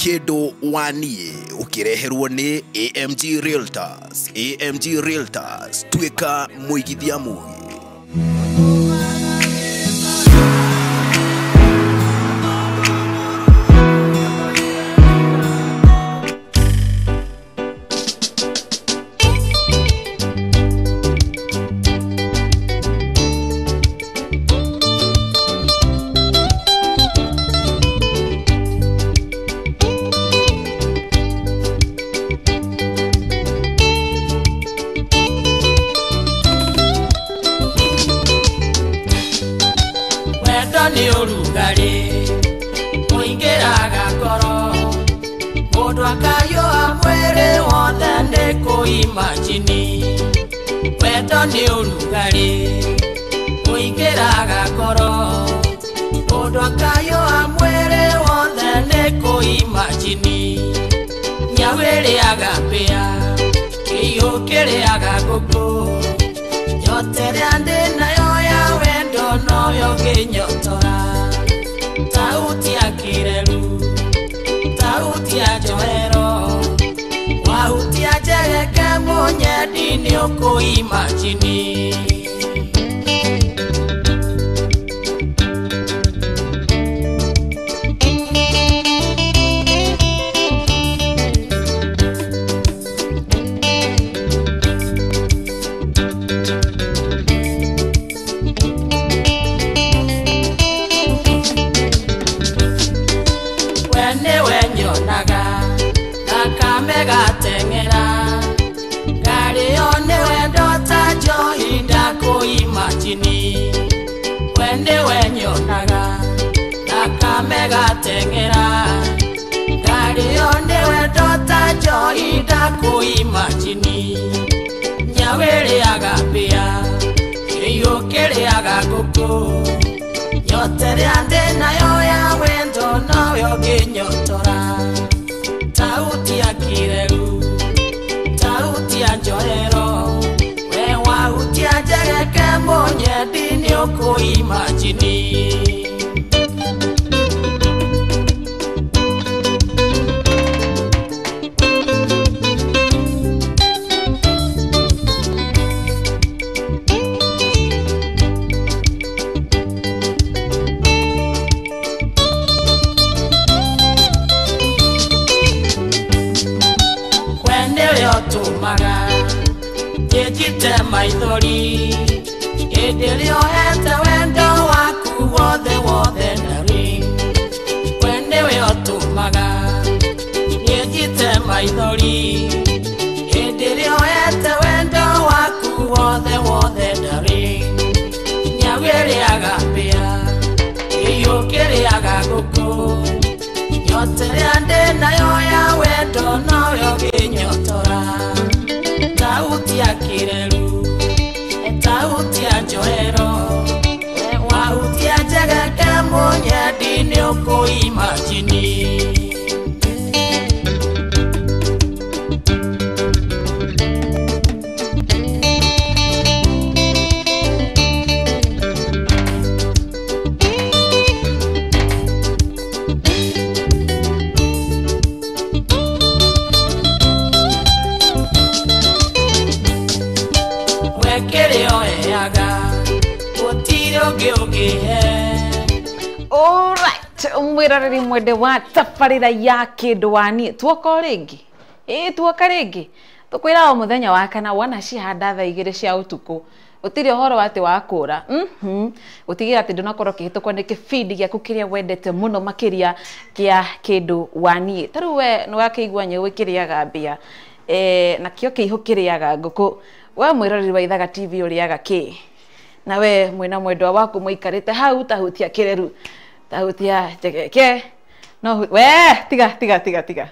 Kĩndũ wa niĩ ũkĩreherwo nĩ AMG Realtors. AMG Realtors, tuĩka mũigithia mũgĩ. Nĩ ũrugarĩ ũingĩraga ngoro, mũndũ akariũa mwĩrĩ wothe nĩ kũimajini. Wendo nĩ ũrugarĩ ũingĩraga ngoro, mũndũ akariũa mwĩrĩ wothe nĩ kũimajini. Nyau ĩrĩaga mbĩa, kĩiyũ kĩrĩaga ngũkũ, nyota ĩrĩa ndĩ nayo ya wendo noyo ngĩnyotora. Tauti ya kireru, tauti ya njohero, wahutia njegeke mũnyendi nĩ ũkũimajini. Gateng'era ngarĩo nĩ wendo ta njohi ndakũimajini. We nĩwe nyonaga thakame gateng'era, ngarĩo nĩ wendo ta njohi ndakũimajini. Nyau ĩrĩaga mbĩa, kĩiyũ kĩrĩaga ngũkũ, nyota ĩrĩa ndĩ nayo ya wendo noyo ngĩnyotora. Tauti ya kireru, tauti ya njohero, we wahutia njegeke mũnyendi nĩ ũkũimajini. Ũtũmaga njĩjite maithori hĩndĩ ĩrĩa ũhete wendo waku wothe wothe darling. We nĩwe ũtũmaga njĩjite maithori hĩndĩ ĩrĩa ũhete wendo waku wothe wothe darling. Nyau ĩrĩaga mbĩa, kĩiyũ kĩrĩaga ngũkũ, nyota ĩrĩa ndĩ nayo ya wendo noyo ngĩnyotora. Tauti ya kireru, tauti ya njohero, wahutia njegeke mũnyendi nĩ ũkũimajini. Mwiroreri mwende wa tabarĩra ya Kĩndũ wa niĩ, tuoka o rĩngĩ, ĩĩ tuoka rĩngĩ, tũkwĩra o mũthenya wa kana wona cihanda thaa 2 cia ũtukũ, gũtirĩ ũhoro atĩ wa kũra, gũtigĩra atĩ ndũnakorwo ũkĩhĩtũkwo nĩ kĩbindi gĩaku kĩrĩa wendete mũno makĩria kĩa Kĩndũ wa niĩ. Ta rĩu we nĩ wakĩigua nyau ĩkĩrĩaga mbĩa, nakĩo kĩihũ kĩrĩaga ngũkũ, we mwĩroreri wa Ithaga TV ũrĩaga kĩ? Na we mwĩna mwendwa waku mũikarĩte hau tahutia kĩreru, tahutia njegeke, no we tiga tiga tiga tiga.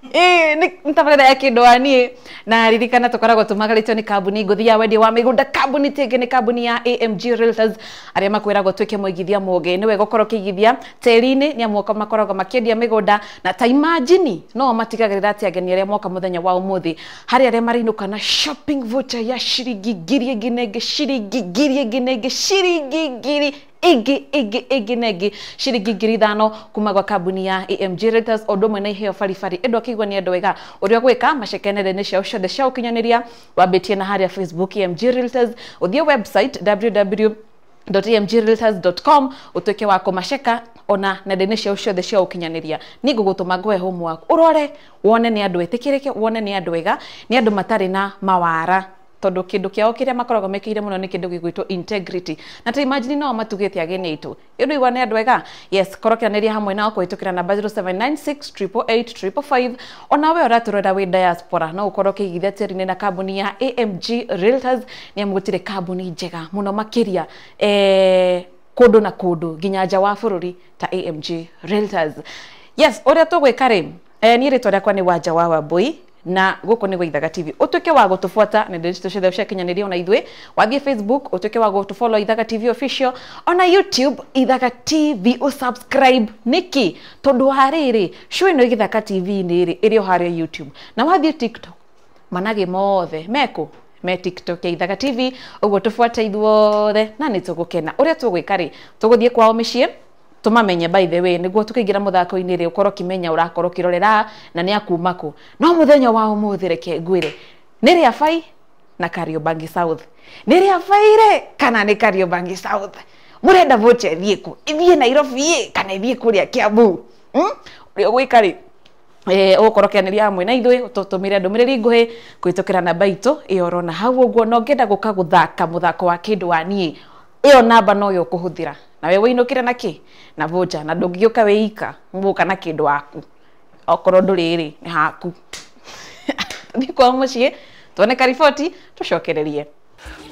Nĩ tabarĩra ya Kĩndũ wa niĩ, na ririkana tũkoragwo tũmagarĩtio nĩ kambuni ngũthi ya wendia wa mĩgũnda. Kambuni tĩngĩ nĩ kambuni ya AMG Realtors, arĩa makwĩragwo tuĩke mũigithia mũgĩ. Nĩ wega ũkorwo ũkĩigithia tĩri-inĩ, nĩ amu makoragwo makĩendia mĩgũnda, na ta imagine no matigagĩrĩra atĩ ageni arĩa moka mũthenya wa ũmũthĩ harĩ arĩa marĩinũka na shopping voucher ya ciringi 1000 ĩngĩ na ĩngĩ, ciringi 1000 ĩngĩ na ĩngĩ, ciringi 1000 ĩngĩ ĩngĩ ĩngĩ na ĩngĩ ciringi 5,000 kuma gwa kambuni ya AMG Realtors o ũndũ ũmwe na iheo baribari ĩndũ akĩigua nĩ andũ wega ũrĩa gwĩka macekenere nĩ ciao ciothe cia ũkinyanĩria wambĩtie na harĩa Facebook AMG Realtors ũthiĩ website www.amgrealtors.com utuike wa kũmaceka ona nenda-inĩ ciao ciothe cia ũkinyanĩria niĩ ngũgũtũma ngũhe homework ũrore wone nĩ andũ etĩkĩrĩke wone nĩ andũ ega nĩ andũ matarĩ na mawara tondũ kĩndũ kĩao kĩrĩa makoragwo mekĩire mũno nĩ kĩndũ gĩgwĩtwo integrity na ta imagine no matugĩte ageni aitũ ĩndũ igua nĩ andũ ega yes korokeranĩria hamwe nao kũhĩtũkĩra namba 0796 888 555 ona we ũratũrora wĩ diaspora no ũkorwo ũkĩigithia tĩri-inĩ na kambuni ya AMG Realtors nĩ amu gũtirĩ kambuni njega mũno makĩria kũndũ na kũndũ nginya nja wa bũrũri ta AMG Realtors. Yes, ũrĩa tũgwĩka rĩ niĩ rĩtwa rĩakwa nĩ Wanja wa Wambui na gũkũ nĩ gwa Ithaga TV ũtuĩke wa gũtũbuata nenda citũ ciothe cia kinyanĩria ona ithuĩ wathiĩ Facebook ũtuĩke wa gũtũfollow Ithaga TV official ona YouTube Ithaga TV ũsubscribe nĩkĩ tondũ wa rĩrĩ show ĩno Gĩthaka TV-inĩ rĩ ĩrĩ o harĩa YouTube na wathiĩ TikTok managĩ mothe mekũ me TikTok ya Ithaga TV ũguo tũbuate ithuothe na nĩ tũgũkena ũrĩa tũgwĩka rĩ tũgũthiĩ kwao mĩciĩ tumamenye by the way niguo tukiingira muthako-inĩ rĩ ukorwo kimenya urakorwo kirorera na nĩ akuma kũ no muthenya wa ũmũthĩ reke ngwĩre nĩ Rĩabai na Kariobangi South nĩ Rĩabai rĩ kana nĩ Kariobangi South mũrenda vocha ĩthiĩ kũ ĩthiĩ Nairobi ĩ kana ĩthiĩ kũrĩa Kiambu ũrĩa ũgwĩka rĩ ũgũkorwo ũkĩanĩria hamwe na ithuĩ ũtũtũmĩre ndũmĩrĩri nguhĩ kũhĩtũkĩra namba itũ ĩyo ũrona hau ũguo na ũngĩenda gũka gũthaka mũthako wa kĩndũ wa niĩ ĩyo namba noyo ũkũhũthĩra nawe wĩinũkĩre na kĩ na vocha na ndũngĩũka wĩika mũka na kĩndũ waku okorwo ndũrĩ rĩ nĩ haku tũthiĩ kwao mũciĩ tuone kariboti tũcokererie.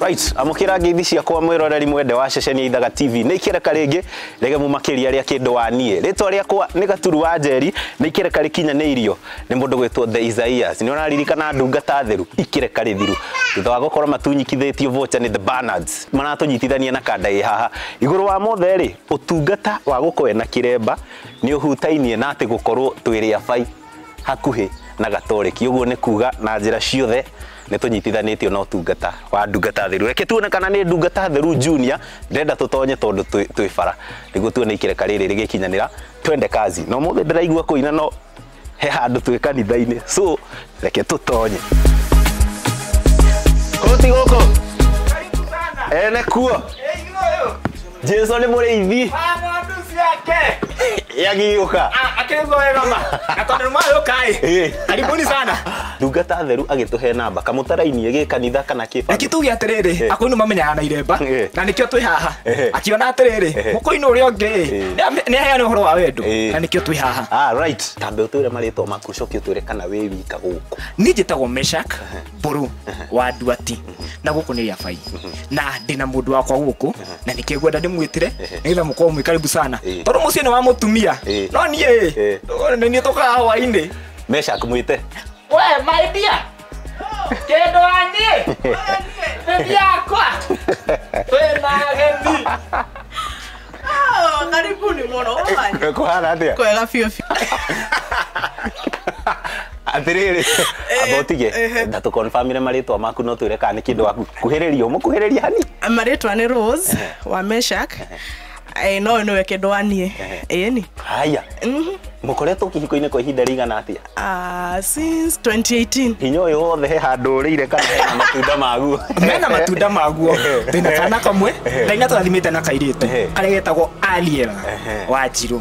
Right, amukira ngeithi ciakwa mwiroreri mwende wa ceceni ya Ithaga TV nĩ ikĩreka rĩngĩ rĩgemu makĩria rĩa kĩndũ wa niĩ rĩtwa rĩakwa nĩ Gaturu wa Njeri nĩ ikĩreka rĩkinyanĩirio nĩ mũndũ gwĩtwo The Isaias nĩ ũraririkana ndungata theru ikĩreka rĩthiru thutha wa gũkorwo matunyitithĩtio vocha nĩ The Barnards maratũnyitithania na kanda ĩ haha igũrũ wa mothe rĩ ũtungata wa gũkoe na kĩremba nĩ ũhutainie na atĩ gũkorwo twĩ Rĩabai hakuhĩ na gatoreki ũguo nĩ kuga na njĩra ciothe nĩ tũnyitithanĩtio na ũtungata wa ndungata theru reke tuone kana nĩ ndungata theru junior ndĩrenda tũtonye tondũ twĩ bara nĩguo tuone ikĩreka rĩrĩ rĩgĩkinyanĩra twende kazi no mũthĩ ndĩraigua kũina no he handũ twĩ kanitha-inĩ so reke tũtonye kũti gũkũ ene kuo Jesu nĩ mũrĩithi yagiuka Karibuni sana ndungata theru agĩtũhe namba kamũtaraini gĩ kanitha kana kĩ reke tuge atĩrĩrĩ akũinũ mamenyaga na iremba na nĩkĩo twĩ haha akiona atĩrĩrĩ mũkũinũ ũrĩa ũngĩ nĩ aheana ũhoro wa wendo na nĩkĩo twĩ haha. Ah, right tambe ũtwĩre marĩtwa maku ũcoke ũtwĩre kana wĩ wika gũkũ. Niĩ njĩtagwo Meshak Mbũrũ wa Nduati na gũkũ nĩ Rĩabai na ndĩna mũndũ wakwa gũkũ na nĩkĩo ngwenda ndĩmwĩtĩre nĩgetha mũkorwo mwĩ karibu sana tondũ mũciĩ nĩ wa mũtumia no niĩ nĩ niĩ tũkaga hwainĩ. Meshak mwĩte we my dear kĩndũ wa niĩ bibi yakwa twĩna ageni. Karibuni mũno. Kũhana atĩa? Kwega biũ biũ. Atĩrĩrĩ amba ũtige ndatũkonfamire marĩtwa maku no twĩre kana nĩ kĩndũ waku kuhĩrĩria ũmũkuhĩrĩria hani. Marĩtwa nĩ Rose wa Meshak no nĩwe kĩndũ wa niĩ ĩni. Haya mũkoretwo kĩhiko-inĩ kwa ihinda rĩigana atĩa? Since 2018. Hinya ũyũ wothe he handũ ũrĩire kana hena matunda maguo? Mena matunda maguo twĩna kana kamwe na inya tũrathimĩte na kairĩtu karĩa getagwo Ariel wa Njirũ.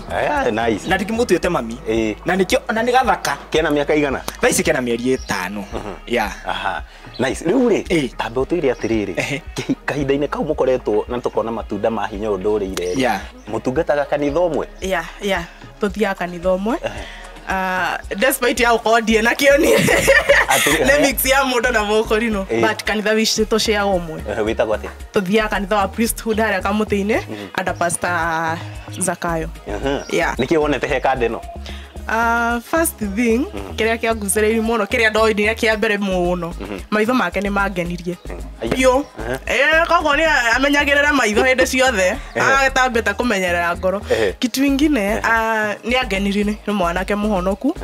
Nice. Na ndĩkĩmũtuĩte mami na nĩkĩo na nĩ gathaka. Kena mĩaka igana? Thaa ici kena mĩeri 5. Yeah. Aha. Nice. Rĩu rĩ tambe ũtwĩre atĩrĩrĩ kahinda-inĩ kau mũkoretwo na tũkona matunda ma hinya ũyũ ndũrĩire rĩ mũtungataga kanitha ũmwe? Yeah, yeah. Tũthiaga kanitha ũmwe despite ya gũkorwo ndiĩ na kĩo niĩ nĩ mix ya mũndũ na mũkũrinũ but kanitha witũ tũciaga ũmwe. Wĩtagwo atĩa? Tũthiaga kanitha wa priesthood harĩa Kamũtĩ-inĩ under Pastor Zakayo. Yeah. Nĩkĩĩ wonete he kanda ĩno? First thing kiria kia ngucereirie muno kiria ndoinire kia mbere muno maitho make ni mangenirie biũ. Koguo ni amenyagirira maitho hindi ciothe agatambĩte kumenyerera ngoro. Kitu ingine ni angenirie ni mwanake muhonoku.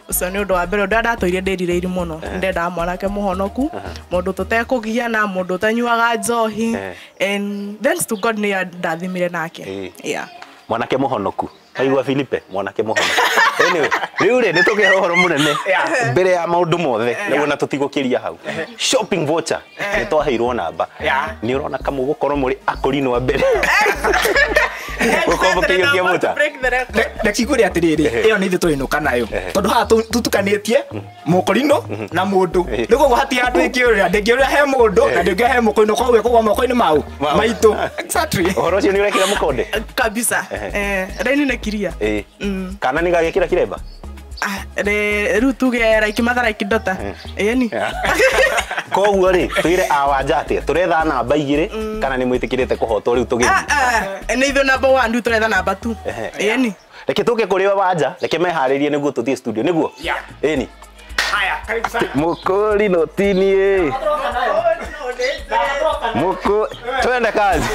Ucio ni undu wa mbere undu ndatũire ndĩrirĩirie muno. Ndendaga mwanake muhonoku, mundu tũtekũgiana, mundu ũtanyuaga njohi, and thanks to God ni ndathimire nake. Yeah. Mwanake muhonoku. Aigua Filipe mwanake muhonoku. Anyway, riu ri nituge uhoro munene mbere ya maundu mothe niguo na tutigukiria hau. Shopping voucher ni twaheirwo namba. Ni urona kama gukorwo muri akorino mbere. Gukorwo kiyo voucher. Ndakigwire atiriri iyo ni ithu turinuka nayo tondu haha tutukanitie mukorino na mundu niguo guhatia andu ingiurira ndingiurira he mundu na ndingiurira he mukorino koguo kugwa moko-ini mau maitu. Exactly. Uhoro ucio ni urekira mukonde kabisa. Raini nĩ kiria. Kana ni gagikira kiremba? Riu tuge like mother like daughter. Ĩni. Koguo ri twire awanja atia turetha namba igiri kana ni mwitikirite kuhotwo riu tugithii? Nĩ ithuĩ number 1 riu turetha namba 2. Ĩni. Reke tuke kuri wanja reke meharirie niguo tuthie studio niguo. Ĩni. Haya, karibu sana. Mukuri no tini. Muku twende kazi.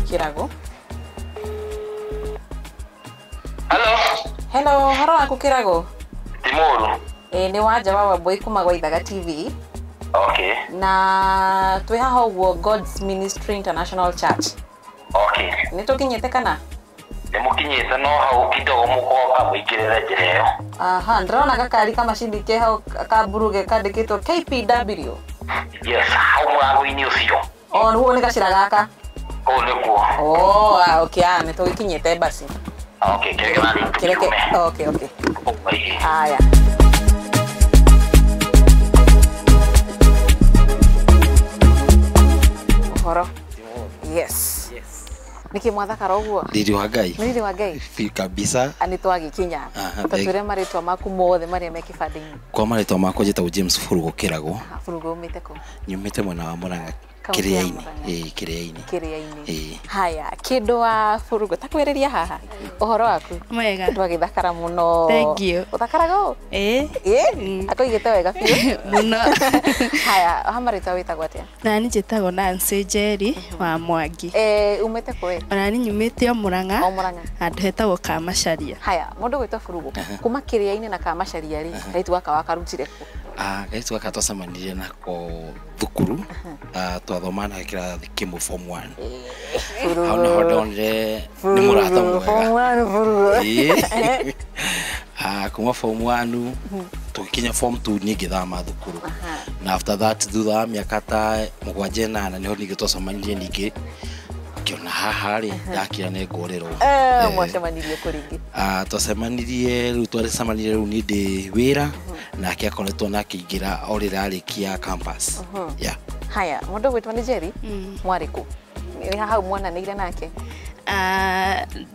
Kirago. Hello. Hello, horo waku Kirago? Timuru. Ni wanja wa Wambui kuma gwa Ithaga TV. Okay. Na twi haha uguo God's Ministry International Church. Okay. Ni tukinyite kana? Ni mukinyite no hau kidogo mukoka muingirire njira iyo. Aha, ndĩrona gakari kamacini ke hau kaburuge kandĩkĩtwo KPW. Yes, hau mũrango-inĩ ũcio. Oh, nĩguo nĩ gacĩra gaka. Kũu nĩkuo. Oh, okay, nĩ tũgĩkinyĩte basi. Okay, kĩreke. Okay, okay. Haya. Ũhoro. Yes. Yes. Niki mwathakara ũguo? Riri wa Ngai. Riri wa Ngai. Fi kabisa. Ani twagĩkinya. Tatwĩre marĩtwa maku mothe marĩa me kĩbandĩ-inĩ. Kwa marĩtwa makwa njĩtagwo James Furugo Kĩrago. Furugo umĩte kũ? Nyumĩte mwena wa Murang'a. Kiriaini. Kiriaini. Kiriaini. Haya, kĩndũ wa Furugo takwĩrĩria haha. Ũhoro waku? Mwega. Ndwagĩthakara mũno. Thank you. Ũthakaraga ũũ? Ĩĩ. Akũigĩte wega biũ. Mũno. Haya, ha marĩtwa wĩtagwo atĩa? Nani njĩtagwo Nancy Njeri wa Mwangi. Umĩte kũ? Ona ni nyumĩte o Murang'a. O Murang'a. Handũ hetagwo Kamacharia. Haya, mũndũ gwĩtwo Furugo kuma Kiriaini na Kamacharia rĩ, kairĩtu gaka wakarutire kũ? Kairĩtu gaka twacemanirie nako thukuru. Twathoma na kĩrathi kĩmwe form 1. Hau nĩho ndonire nĩ mũrata mwega. Kuma form 1 tũgĩkinya form 2 niĩ ngĩthama thukuru. Na after that thutha wa mĩaka ta 7 8 nĩho ningĩ twacemanirie ningĩ ngĩona haha rĩ ndakira nĩ ngũrĩrwo. Mwacemanirie kũ rĩngĩ? Twacemanirie rĩu twacemanirie rĩu niĩ ndĩ wĩra nake akoretwo na akĩingĩra o rĩrĩa arĩkia campus. Yeah. Haya, mũndũ gwĩtwo nĩ Jerry, mwarĩ kũ? Nĩ hau mwananĩire nake?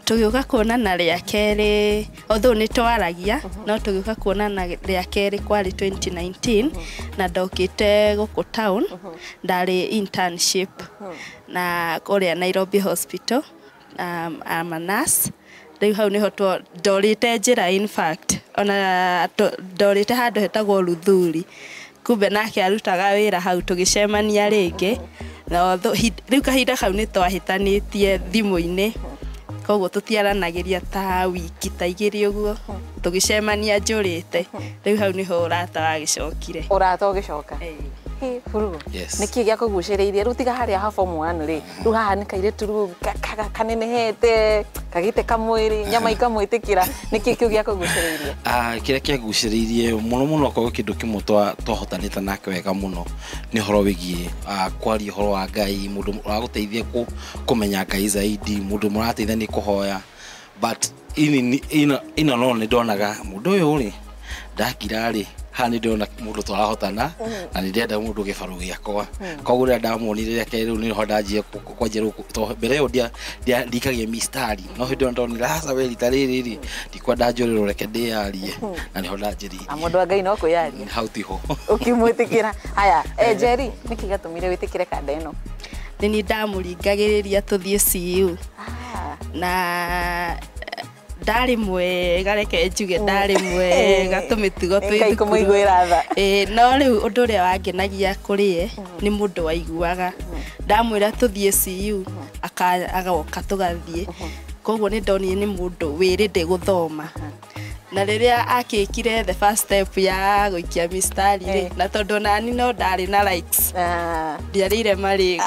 Tũgĩũka kuonana rĩa kerĩ, although nĩ twaragia, no tũgĩũka kuonana rĩa kerĩ kwarĩ 2019 na ndokĩte gũkũ town, ndarĩ internship na kũrĩa Nairobi Hospital, I'm a nurse. Rĩu hau nĩho ndorĩte njĩra in fact, ona ndorĩte handũ hetagwo Luthuri. Kumbe nake arutaga wĩra hau tũgĩcemania rĩngĩ. Na rĩu kahinda kau nĩ twahĩtanĩtie thimũ-inĩ koguo tũtiaranagĩria ta wiki ta igĩrĩ ũguo tũgĩcemania njũrĩte. Rĩu hau nĩho ũrata wagĩcokire. Ũrata ũgĩcoka. Furugo. Nĩkĩ gĩakũgucĩrĩirie rĩu tiga harĩa ha form 1 rĩ, rĩu haha nĩ kairĩtu rĩu kanenehete kagĩte kamwĩrĩ nyama ikamwĩtĩkĩra, nĩkĩ kĩu gĩakũgucĩrĩirie? Kĩrĩa kĩagucĩrĩirie mũno mũno akorwo kĩndũ kĩmwe twahotanĩte nake wega mũno nĩ ũhoro wĩgiĩ kwaria ũhoro wa Ngai, mũndũ ũragũteithia kũmenya Ngai zaidi, mũndũ mũrateithania kũhoya. But ino no nĩ ndonaga mũndũ ũyũ rĩ ndakira rĩ haha nĩ ndĩrona mũndũ tũrahotana na nĩ ndĩrenda mũndũ gĩbarũ gĩakwa. Koguo rĩrĩa ndamuonire rĩa kerĩ rĩu nĩho ndanjie kwanjia rĩu mbere ĩyo ndikagia mistari no hĩndĩ ĩyo ndonire aca we rita rĩrĩ rĩ ndikwenda njũrĩrwo reke ndĩyarie na nĩho ndanjĩrĩirie. Mũndũ wa Ngai no kwĩyaria hau tiho ũkĩmwĩtĩkĩra. Haya, Jerry, nĩkĩ gĩatũmire wĩtĩkĩre kanda ĩno? Nĩ niĩ ndamũringagĩrĩria tũthiĩ CU. Na ndarĩ mwega, reke njuge ndarĩ mwega tũmĩtugo twĩ thukuru. No rĩu ũndũ ũrĩa wangenagia kũrĩ ye nĩ mũndũ waiguaga. Ndamwĩra tũthiĩ CU agoka tũgathiĩ. Koguo nĩ ndonire nĩ mũndũ wĩrĩndĩ gũthoma. Na rĩrĩa akĩkire the first step ya gũikia mistari rĩ, na tondũ nani no ndarĩ na likes, ndiarĩire marĩgu.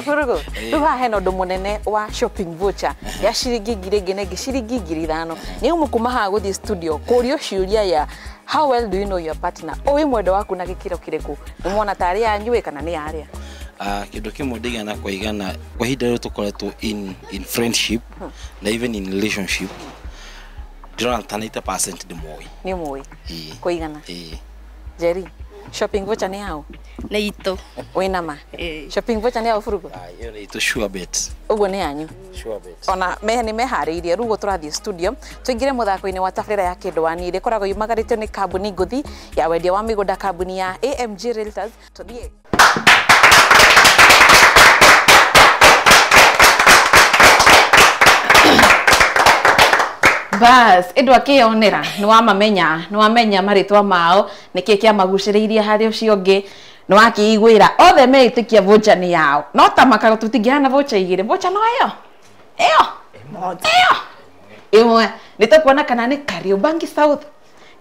Burugu, rĩu haha hena ũndũ mũnene wa shopping voucher ya ciringi ngiri ĩngĩ na ĩngĩ ciringi 5,000. Nĩ ũmũ kuma haha gũthiĩ studio kũrio ciũria ya how well do you know your partner, ũĩ mwendo waku na gĩkĩro kĩrĩkũ, nĩ mwona tarĩ yanyu kana nĩ yarĩa? Kĩndũ kĩmwe ndigana kwa igana kwa ihinda rĩrĩ tũkoretwo in friendship na even in relationship, ndĩrona ta 90% ndĩmũĩ. Nĩ ũmũĩ kũigana? Jerry, shopping voucher nĩ yao? Nĩ itũ. Wĩna ma? Shopping voucher nĩ yao Burugu? Ĩyo nĩ itũ, sure bet. Ũguo nĩ yanyu? Sure bet. Ona nĩ meharĩirie rĩu tũrathiĩ studio tũingĩre mũthako-inĩ wa tabarĩra ya Kĩndũ wa Niĩ ĩrĩa ĩkoragwo yumagarĩtio nĩ kambuni ngũthi ya wendia wa mĩgũnda, kambuni ya AMG Realtors. Tũthiĩ. Bas, ĩndũ akĩyonera nĩ wamamenya, nĩ wamenya marĩtwa mao, nĩkĩ kĩamagucĩrĩirie harĩ ũcio ũngĩ, nĩ wakĩiguĩra othe meĩtĩkia voucher nĩ yao. No ta makago tũtingĩhana voucher igĩrĩ, voucher no ĩyo ĩyo ĩyo ĩmwe. Nĩ tũkuona kana nĩ Kariobangi South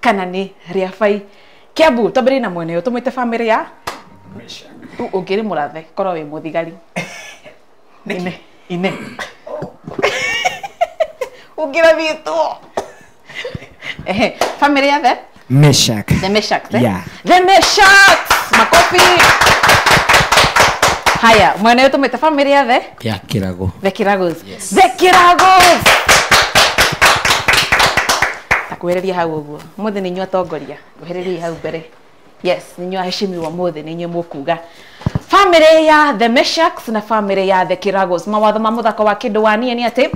kana nĩ Riabai Kiambu. Twambĩrĩrie na mwena ũyũ, tũmwĩte bamĩrĩ ya rĩu ũngĩrĩ mũrathe korwo wĩ mũthigari. Ine ine ũngĩrathĩtwo. Ehe, family ya the Meshak. The Meshaks, eh? Yeah. The Meshaks. Makofi. Haya, mwena wetu mwita family ya the ya Kirago. The Kiragos. Yes. The Kiragos. Takwĩrĩria hau ũguo. Mũthĩ nĩ inyuĩ atongoria. Ngwehereria hau mbere. Yes, nĩ inyuĩ aheshimiwa mũthĩ, nĩ inyuĩ mũkuga. Family ya The Meshaks na family ya The Kiragos. Mawatho ma mũthako wa Kĩndũ wa Niĩ nĩ atĩ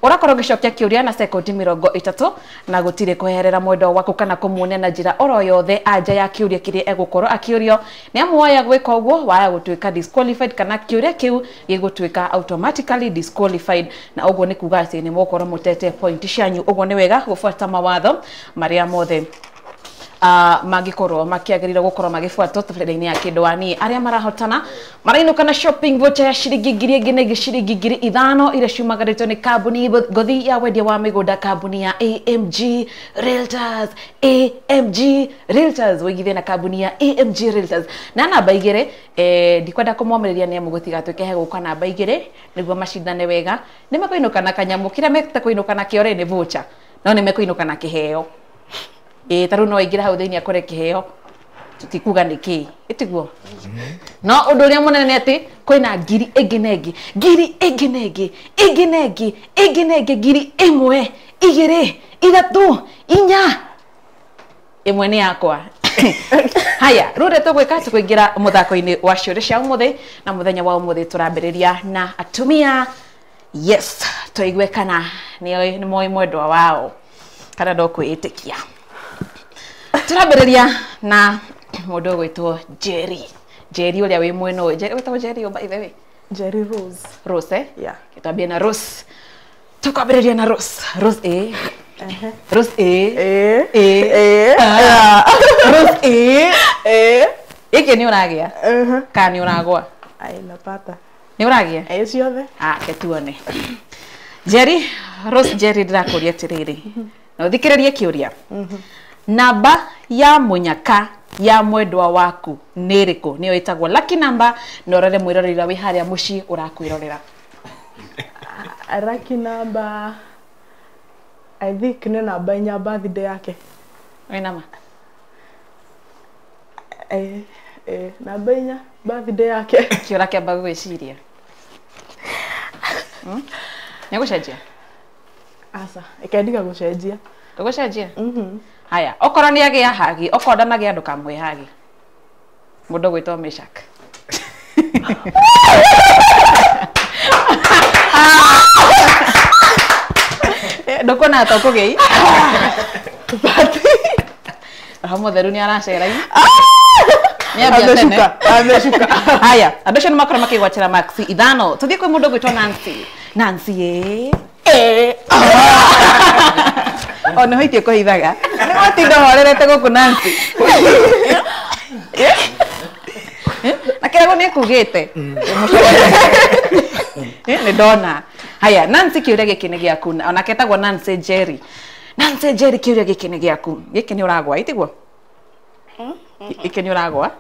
ũrakorwo ũgĩcokia kĩũria na sekondi 30 na gũtirĩ kweherera mwendwa waku kana kũmuonia na njĩra oro yothe anja ya kĩũria kĩrĩa egũkorwo akĩũrio. Nĩ amu waya gwĩka ũguo waya gũtuĩka disqualified kana kĩũria kĩu gĩgũtuĩka automatically disqualified, na ũguo nĩ kuga atĩ nĩ mũgũkorwo mũtete point cianyu. Ũguo nĩ wega gũbuata mawatho marĩa mothe mangĩkorwo makĩagĩrĩirwo gũkorwo magĩbuatwo tabarĩra-inĩ ya Kĩndũ wa Niĩ. Arĩa marahotana marainũka na shopping voucher ya ciringi ngiri ĩngĩ na ĩngĩ ciringi 5,000 iria ciumagarĩtio nĩ kambuni ngũthi ya wendia wa mĩgũnda, kambuni ya AMG Realtors. AMG Realtors, wĩigithie na kambuni ya AMG Realtors. Na namba 2, ndikwenda kũmomĩrĩria nĩ amu gũtigatuĩke he gũka namba 2 nĩguo macindane wega. Nĩ mekũinũka na kanyamũ kĩrĩa metekũinũka nakĩo rĩ nĩ voucher, no nĩ mekũinũka na kĩheo. Ta rĩu no aingĩre hau thĩinĩ akore kĩheo, tũtikuga nĩ kĩĩ, ĩtiguo? No ũndũ ũrĩa mũnene nĩ atĩ kwĩna ngiri ĩngĩ na ĩngĩ, ngiri ĩngĩ na ĩngĩ, ĩngĩ na ĩngĩ, ĩngĩ na ĩngĩ, ngiri 1, 2, 3, 4. Ĩmwe nĩ yakwa. Haya, rĩu ũrĩa tũgwĩka tũkũingĩra mũthako-inĩ wa ciũria cia ũmũthĩ, na mũthenya wa ũmũthĩ tũrambĩrĩria na atumia. Yes, tũigue kana nĩ moĩ mwendwa wao kana ndokwĩĩtĩkia. Tũrambĩrĩria na mũndũ ũgwĩtwo Jerry. Jerry ũrĩa wĩ mwena ũyũ. Jerry, wĩtagwo Jerry by the way? Jerry Rose. Rose, eh? Yeah. Twambie na Rose. Tũkwambĩrĩria na Rose. Rose A. Rose A. A. A. Rose A. A. Ĩkĩ nĩ ũragĩa? Kana nĩ ũragwa? Ai, napata. Nĩ ũragĩa? Ĩ ciothe. Ah, ke tuone. Jerry, Rose Jerry ndĩrakũria atĩrĩrĩ. Na ũthikĩrĩrie kĩũria. Namba ya mũnyaka ya mwendwa waku nĩ ĩrĩkũ? Nĩyo ĩtagwo lucky number, na ũrore mwĩroreri wĩ harĩa mũciĩ ũrakwĩrorera. Lucky number I think nĩ namba 4 birthday yake. Wĩna ma? Namba 4 birthday yake. Kĩũra kĩamba gwĩciria. Nĩ gũcenjia? Aca, ĩkendiga gũcenjia. Ndũgũcenjia? Haya, okorwo nĩ agĩa hagi, okorwo ndanagĩa ndũkamwĩ hagi. Mũndũ ũgwĩtwo Meshak. Ndũkuona ta ũkũgĩi? Roho mũtheru nĩ aracera. Nĩambia tene. Ameshuka. Haya, andũ acio nĩ makorwo makĩgwatĩra maxi 5. Tũthiĩ kwĩ mũndũ ũgwĩtwo Nancy. Nancy ĩ. O nĩ hoitie kũhithaga. Nĩ watinda horerete gũkũ Nancy. Na kĩrago nĩ kugĩte. Nĩ ndona. Haya, Nancy kĩũria gĩkĩ nĩ gĩaku. Onake etagwo Nancy Jerry. Nancy Jerry kĩũria gĩkĩ nĩ gĩaku. Gĩkĩ nĩ ũragwa, itiguo? Gĩkĩ nĩ ũragwa?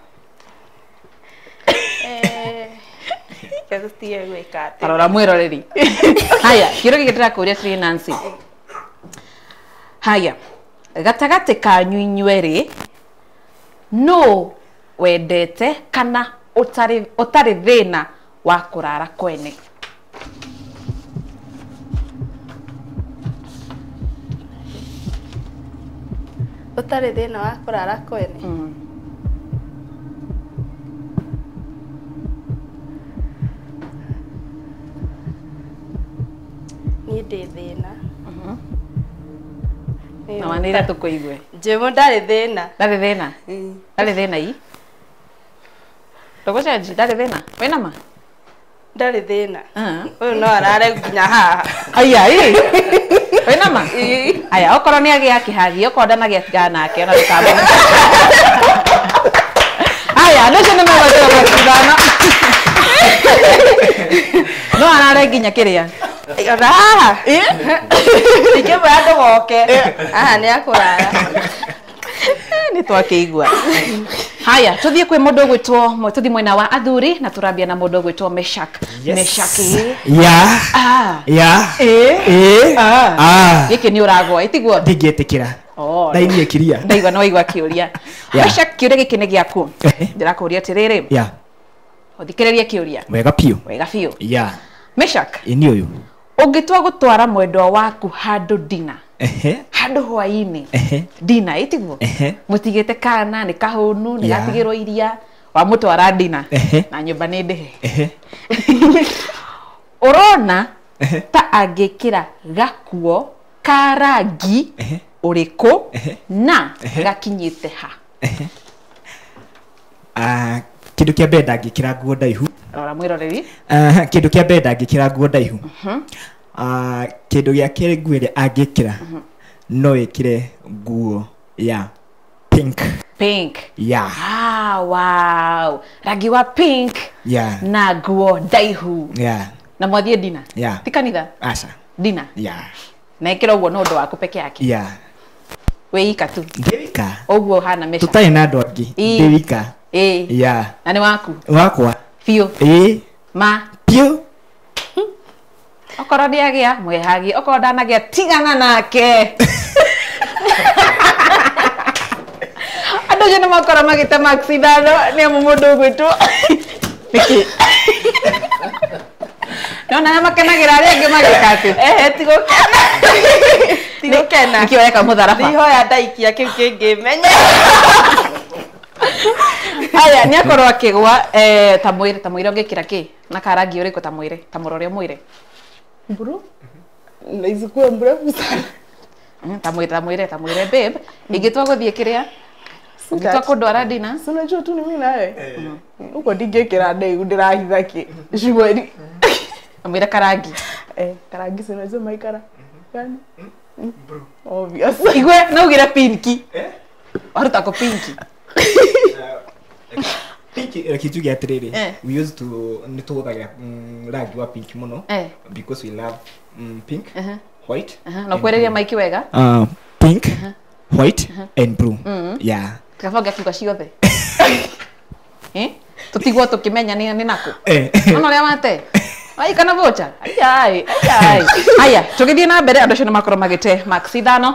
Tarora mwĩroreri. Haya, kĩũria gĩkĩ ndĩrakũria atĩrĩ Nancy. Haya, gatagatĩ kanyu inyuerĩ nũ wendete kana ũtarĩ thĩna wa kũrara kwene? Ũtarĩ thĩna wa kũrara kwene? Niĩ ndĩ thĩna. Na wanĩra tũkũigue. Njĩmũ ndarĩ thĩna. Ndarĩ thĩna? Ndarĩ thĩna i? Ndũgũcenji, ndarĩ thĩna? Wĩna ma? Ndarĩ thĩna. Ũyũ no arare nginya haha. Aya ĩ. Wĩna ma? Aya, okorwo nĩ agĩa kĩhagi, okorwo ndanagĩa tigana nake ona ndũkamũhe. Aya, andũ acio nĩ megwatĩra maxi 5. No arare nginya kĩrĩa? Ona haha. Ingĩmwĩra ndũgoke. Haha nĩ akũrara. Nĩ twakĩigua. Haya, tũthiĩ kwĩ mũndũ ũgwĩtwo, tũthiĩ mwena wa athuri na tũrambia na mũndũ ũgwĩtwo Meshak. Meshak ĩ. Ya. Ya. Ĩ. Gĩkĩ nĩ ũragwa, ĩtiguo? Ndingĩtĩkĩra. Ndainie kiria. Ndaigua nĩ waigua kĩũria. Meshak, kĩũria gĩkĩ nĩ gĩaku. Ndĩrakũria atĩrĩrĩ. Ya. Ũthikĩrĩrie kĩũria. Wega biũ. Wega biũ. Ya. Meshak. Ĩ nĩ ũyũ. Ũngĩtua gũtwara mwendwa waku handũ dina. Handũ hwaĩ-inĩ. Dina ĩtiguo? Mũtigĩte kana nĩ kahũnu, nĩ gatigĩrwo iria, wamũtwara dina. Na nyũmba nĩ ndĩhe. Ũrona ta angĩkĩra gakuo ka rangi ũrĩkũ na gakinyĩte ha? Kĩndũ kĩa mbere ndangĩkĩra nguo ndaihu. Rora mwĩroreri. Kĩndũ kĩa mbere ndangĩkĩra nguo ndaihu. Kĩndũ gĩa kerĩ nguo ĩrĩa angĩkĩra no ĩkĩre nguo ya pink. Pink. Yeah. Ah, wow. Rangi wa pink. Yeah. Na nguo ndaihu. Yeah. Na mwathiĩ dina. Yeah. Ti kanitha? Aca. Dina. Yeah. Na ĩkĩra ũguo nĩ ũndũ waku peke yake. Yeah. Wĩ ika tu. Ndĩ wika. Ũguo ũhana Meshak. Tũtarĩ na andũ angĩ. Ndĩ wika. Ĩ. Yeah. Na nĩ waku? Wakwa. Biũ. Ĩ. Ma. Biũ. Okorwo nĩagĩa mwĩhagie, okorwo ndanagĩa tigana nake. Andũ acio nĩ makora magĩte maxi 5 nĩ amu mũndũ ũgwĩtwo. Nĩkĩ? Nona arĩa makenagĩra arĩa angĩ magĩka atĩ. Ehe, tigũkena. Tigũkena. Nĩkĩ ũreka mũtharaba? Ndihoya ndaikia kĩu kĩngĩ menye. Haya, nĩ akorwo akĩgwa ta mwĩre ũngĩkĩra kĩ? Na karangi ũrĩkũ ta mwĩre? Ta mũrore mwĩre. Mburu? Na isikuwe mrefu sana. Ta mwĩre babe, ingĩtua gũthiĩ kĩrĩa? Ũngĩtua kũndwara dina? Si unajua tu ni mimi nawe. Uko ndingĩkĩra ndaihu ndĩrahitha kĩ? Shughuli. Mwĩre karangi. Karangi si unajua maikara. Gani? Obvious. Igwe no ugire pinki. Waruta ko pinki. Pinki reke njuge atĩrĩrĩ, we used to nĩ tũhũthagĩra rangi wa pink mũno because we love pink, white. Na kwereria maiki wega? Pink, white and blue. Yeah. Tukabanga kiuga ciothe. Tũtigwo tũkĩmenya nĩ nakũ. Ona ũrĩa wate. Ai kana vocha. Ai ai. Aya, tũgĩthiĩ na mbere andũ acio nĩ makorwo magĩte maxi 5.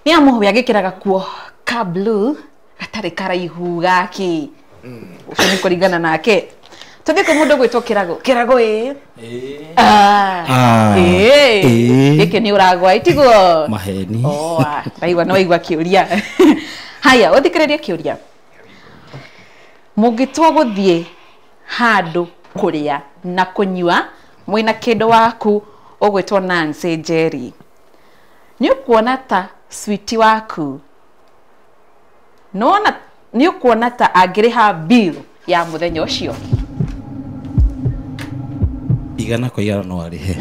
Nĩ amu we agĩkĩra gakuo ka blue gatarĩ karaihu gaki. Ũcio nĩ kũringana nake. Tũthiĩ kwĩ mũndũ ũgwĩtwo Kĩrago. Kĩrago ĩ. Gĩkĩ nĩ ũragwa itiguo? Maheni. Oh, ndaigua nĩ waigua kĩũria. Haya, ũthikĩrĩrie kĩũria. Mũngĩtua gũthiĩ handũ kũrĩa na kũnyua mwĩna kĩndũ waku ũgwĩtwo Nancy Njeri, nĩ ũkuona ta switi waku nĩwona Nĩ ũkuona ta angĩrĩha bill ya mũthenya ũcio? Igana kwa igana no arĩhe.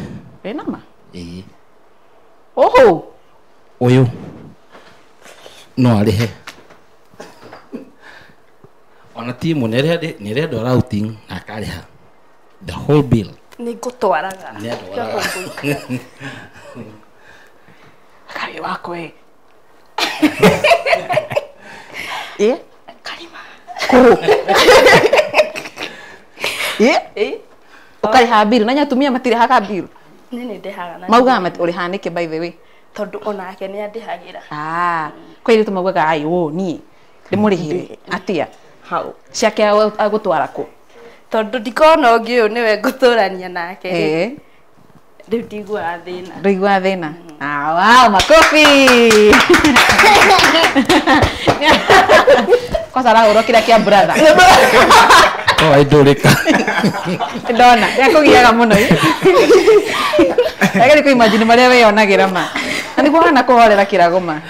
Wĩna ma? Ĩĩ. Oho. Ũyũ no arĩhe. Ona ti ĩmwe nĩ arendwara outing na akarĩha the whole bill. Nĩ ngũtwaraga. Nĩ andwaraga. Akarĩ wako ĩ. Ĩ? Karima. Kũ? Ĩ? Ĩ? Ũkarĩha bill na atumia matirĩhaga bill. Nĩ nĩ ndĩhaga na. Maugaga ũrĩhaga nĩkĩ by the way? Tondũ onake nĩ andĩhagĩra. Ah, kwa airĩtu maugaga ai wo niĩ ndĩmũrĩhĩre atĩa? Hau. Ciake agũtwara kũ? Tondũ ndikona ũngĩ ũyũ nĩwe ngũtũrania nake. Ĩ. Rĩu ndiguaga thĩna. Ndũiguaga thĩna? Ah, wow, makofi. Kwanza arahũrwo kĩrĩa kĩa brother. Oh, aindũrĩka. Ndona, nĩakũgiaga mũno ĩ. Ageri kũ imagine marĩa wĩyonagĩra ma. Na nĩguo hana kũhorera kĩrago ma.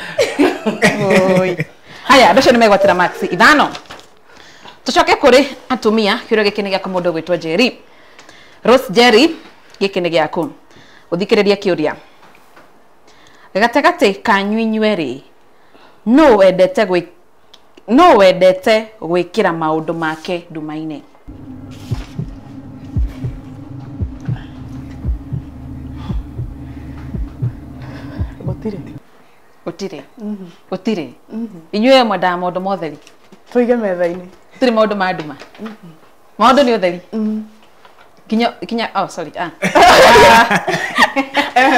Oi. Haya, andũ acio nĩ megwatĩra marks 5. Tũcoke kũrĩ atumia, kĩũria gĩkĩ nĩ gĩaku mũndũ ũgwĩtwo Jerry. Rose Jerry, gĩkĩ nĩ gĩaku. Ũthikĩrĩrie kĩũria. Gatagatĩ kanyu inyuerĩ, nũ wendete gwĩkĩra maũndũ make nduma-inĩ? Gũtirĩ. Gũtirĩ. Gũtirĩ. Inyuĩ mwendaga maũndũ ma ũtheri? Tũige metha-inĩ. Gũtirĩ maũndũ ma nduma? Maũndũ nĩ ũtheri? Kinya oh sorry. Ah.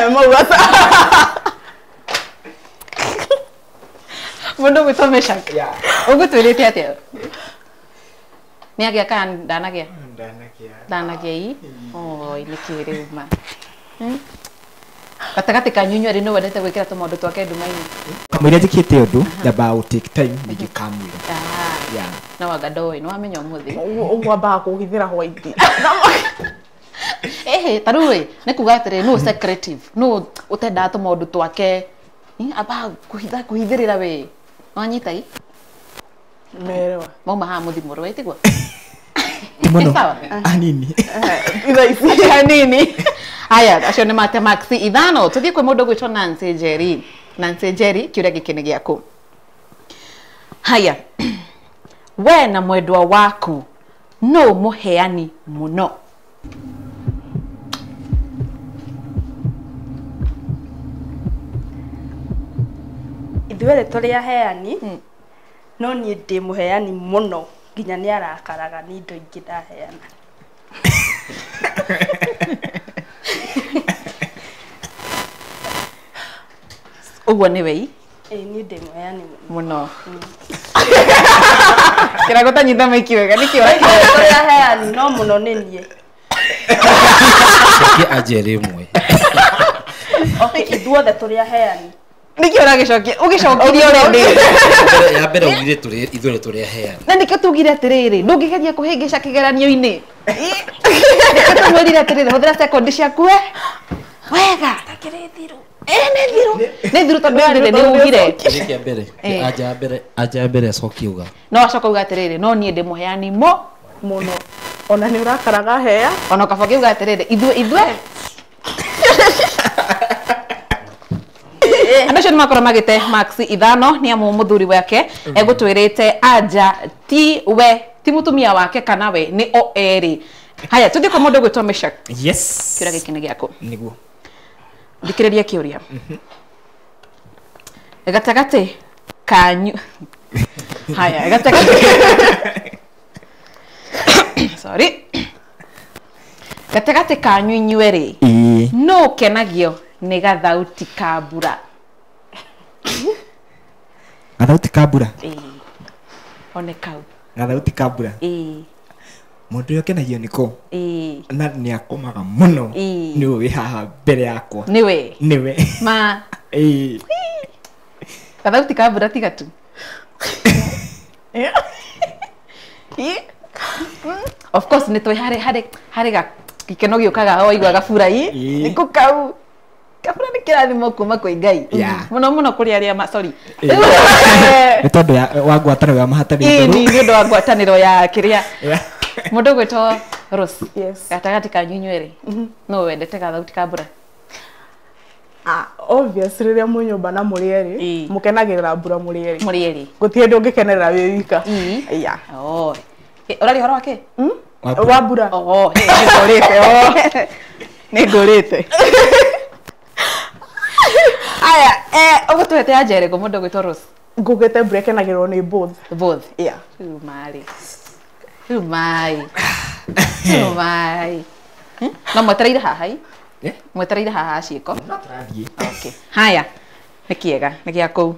Mauga. Mũndũ ũgwĩtwo Meshak. Ũgũtwĩrĩte atĩa? Nĩ agĩa kana ndanagĩa? Ndanagĩa. Ndanagĩa ĩ? Oi, nĩkĩ rĩu ma? Gatagatĩ kanyu inyuerĩ nũ wendete gwĩkĩra tũmaũndũ twake nduma-inĩ? Kamũira njĩkĩte ũndũ, nyambaga gũ take time ningĩkamwĩra. Yeah. No anga ndoĩ, nĩ wamenya ũmũthĩ. Ũguo ambaga kũhithĩra hwaiti. Ehe, ta rĩu ĩ, nĩ kuga atĩrĩ, nũ secretive, nũ ũtendaga tũmaũndũ twake, ambaga kũhithĩrĩra we. Wanyita ĩ? Merewa. Mauma haha mũthimũrwo ĩ tiguo? Ti mũno. Sawa. Hanini. Ithaa ici. Hanini. Haya, acio nĩ mate marks 5. Tũthiĩ kwĩ mũndũ ũgwĩtwo Nancy Njeri. Nancy Njeri, kĩũria gĩkĩ nĩ gĩaku. Haya. We na mwendwa waku nũ mũheani mũno? Ithuerĩ tũrĩ aheani, no niĩ ndĩ mũheani mũno nginya nĩ arakaraga nĩ indo ingĩ ndaheana. Ũguo nĩwe ĩ? Ĩĩ, niĩ ndĩ mũheani mũno. Kĩrago tanyita maiki wega nĩkĩ ũrakiuga? Tũrĩ aheani no mũno nĩ niĩ. Reke anjĩre ĩmwe. Okay, ithuothe tũrĩ aheani. Nĩkĩ ũragĩcokia? Ũgĩcokirie ũrĩa ndĩ. Ya mbere ugire tũrĩ ithuothe tũrĩ aheani. Na nĩkĩo tugire atĩrĩrĩ, ndũngĩgeria kũhĩngĩca kĩgeranio-inĩ. Nĩkĩo tũmwĩrire atĩrĩrĩ, hũthĩra sekondi ciaku we. Wega. Ĩ nĩ thiru. Nĩ thiru tondũ rĩrĩ nĩ ugire. Kĩrĩa kĩa mbere, anja ya mbere acokie uga. No acoka uga atĩrĩrĩ, no niĩ ndĩ mũheani mũno. Ona nĩ ũrakaraga hea. Ona kaba ũkiuga atĩrĩrĩ, ithuĩ Andũ acio nĩ makorwo magĩte marks 5 nĩ amu mũthuri wake egũtwĩrĩte anja ti we ti mũtumia wake kana we nĩ o erĩ. Haya, tũthiĩ kwa mũndũ ũgwĩtwo Meshak. Yes. Kĩũria gĩkĩ nĩ gĩaku. Nĩguo. Thikĩrĩria kĩũria. Gatagatĩ kanyu. Haya, gatagatĩ. Sorry. Gatagatĩ kanyu inyuerĩ. Nũ ũkenagio nĩ gathauti ka mbura? Gathauti ka mbura? Ĩĩ. One kau. Gathauti ka mbura? Ĩĩ. Mũndũ ũrĩa ũkenagio nĩko? Ĩĩ. Na nĩ akomaga mũno. Ĩĩ. Nĩwe wĩ haha mbere yakwa. Nĩwe? Nĩwe. Ma. Ĩĩ. Gathauti ka mbura tiga tu. Of course nĩ tũĩ harĩ gĩkeno gĩũkaga waigua gabura ĩ. Nĩkũ kau. Kabura nĩ Kĩrathimo kuma kwĩ Ngai. Mũno mũno kũrĩ arĩa ma sorry. Nĩ tondũ wa ngwatanĩro ya mahatarĩ. Ĩni nĩ ũndũ wa ngwatanĩro ya kĩrĩa. Mũndũ ũgwĩtwo Rose. Gatagatĩ kanyu inyuĩ rĩ, no wendete gathauti ka mbura? Obviously rĩrĩa mwĩ nyũmba na mũrĩ erĩ, mũkenagĩrĩra mbura mũrĩ erĩ. Mũrĩ erĩ. Gũtirĩ hĩndĩ ũngĩkenerera wĩ wika. Yeah. Oh. Ũraria ũhoro wa kĩ? Wa mbura. Oh, nĩngũrĩte. Nĩngũrĩte. Aya, ũgũtũhete anja ĩrĩkũ mũndũ ũgwĩtwo Rose? Ngũgĩte mbura ĩkenagĩrĩrwo nĩ both. Both. Yeah. Rĩu marĩ. Rĩu mai. Rĩu mai. No mwetereire haha i? Mwetereire haha ciĩko? Okay. Haya. Nĩ kĩega, nĩ gĩa kũu.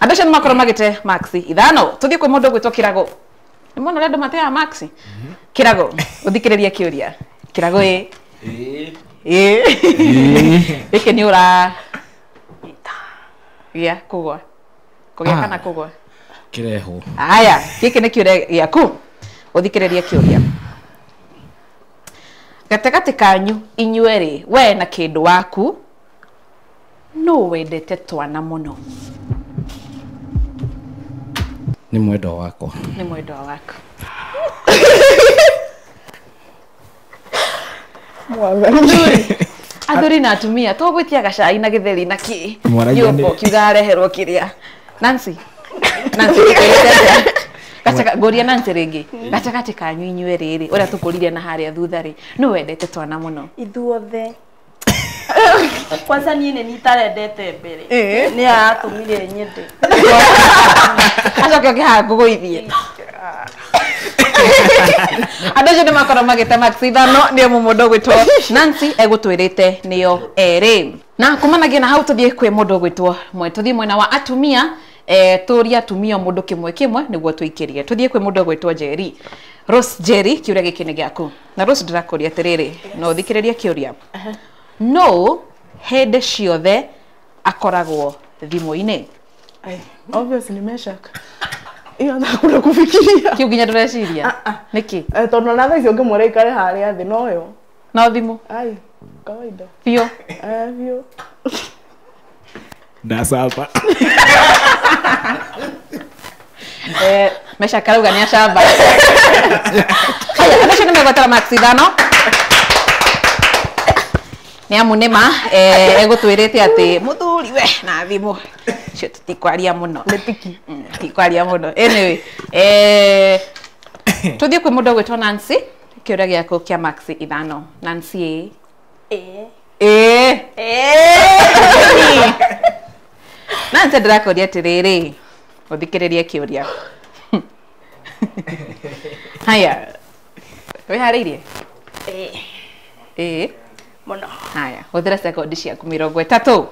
Andũ acio nĩ makorwo magĩte max 5. Tũthiĩ kwĩ mũndũ ũgwĩtwo Kĩrago. Nĩ muona ũrĩa andũ mateaga max? Kĩrago, ũthikĩrĩrie kĩũria. Kĩrago ĩ. Ĩ. Gĩkĩ nĩ ũra gĩa kũgwa. Kũgĩa kana kũgwa? Kĩrehwo. Haya, gĩkĩ nĩ kĩũria gĩaku. Ũthikĩrĩrie kĩũria. Gatagatĩ kanyu inyuĩ rĩ, we na kĩndũ waku, no wendete twana mũno? Nĩ mwendwa wakwa. Nĩ mwendwa waku. Athuri na atumia tũgwĩtia gacai na gĩtheri na kĩ nyũmba ũkiuga areherwo kĩrĩa. Nancy. Nancy Gatagatĩ ngũria Nancy rĩngĩ. Gatagatĩ kanyu inyuĩ rĩrĩ, ũrĩa tũkũrire na harĩa thutha rĩ, nũ wendete twana mũno? Ithuothe. Kwanza niĩ nĩ itarendete mbere. Nĩ aratũmire nyende. Acoke oke haha ngũgũithie. Andũ acio nĩ makorwo magĩte max 5 nĩ amu mũndũ ũgwĩtwo Nancy egũtwĩrĩte nĩo erĩ. Na kumanagia na hau tũthiĩ kwĩ mũndũ ũgwĩtwo tũthiĩ mwena wa atumia. Tũrie atumia mũndũ kĩmwe kĩmwe nĩguo tũikĩrie. Tũthiĩ kwĩ mũndũ ũgwĩtwo Njeri. Rose Njeri, kĩũria gĩkĩ nĩ gĩaku. Na Rose ndĩrakũria atĩrĩrĩ, no ũthikĩrĩrie kĩũria. No hĩndĩ ciothe akoragwo thimũ-inĩ? Obviously nĩ Meshak. Iyo ndakũra kufikiria. Kĩu nginya ndũreciria? Nĩkĩ? Tondũ ona thaa ici ũngĩmwĩra aikare harĩa thĩ noyo. No thimũ? Ai, kawaida. Biũ? Biũ. Ndacamba. Meshak arauga nĩ acamba. Haya, andũ acio nĩ megwetera max 5. Nĩ amu nĩ ma egũtwĩrĩte atĩ mũthuri we na thimũ cio tũtikwaria mũno. Nĩ tiki. Tikwaria mũno. Anyway, tũthiĩ kwĩ mũndũ ũgwĩtwo Nancy, kĩũria gĩaku kĩa max 5. Nancy ĩ. Ĩ. Nancy ndĩrakũria atĩrĩrĩ, ũthikĩrĩrie kĩũria. Haya, wĩharĩirie? Ĩ. Mũno. Haya, hũthĩra sekondi ciaku 30.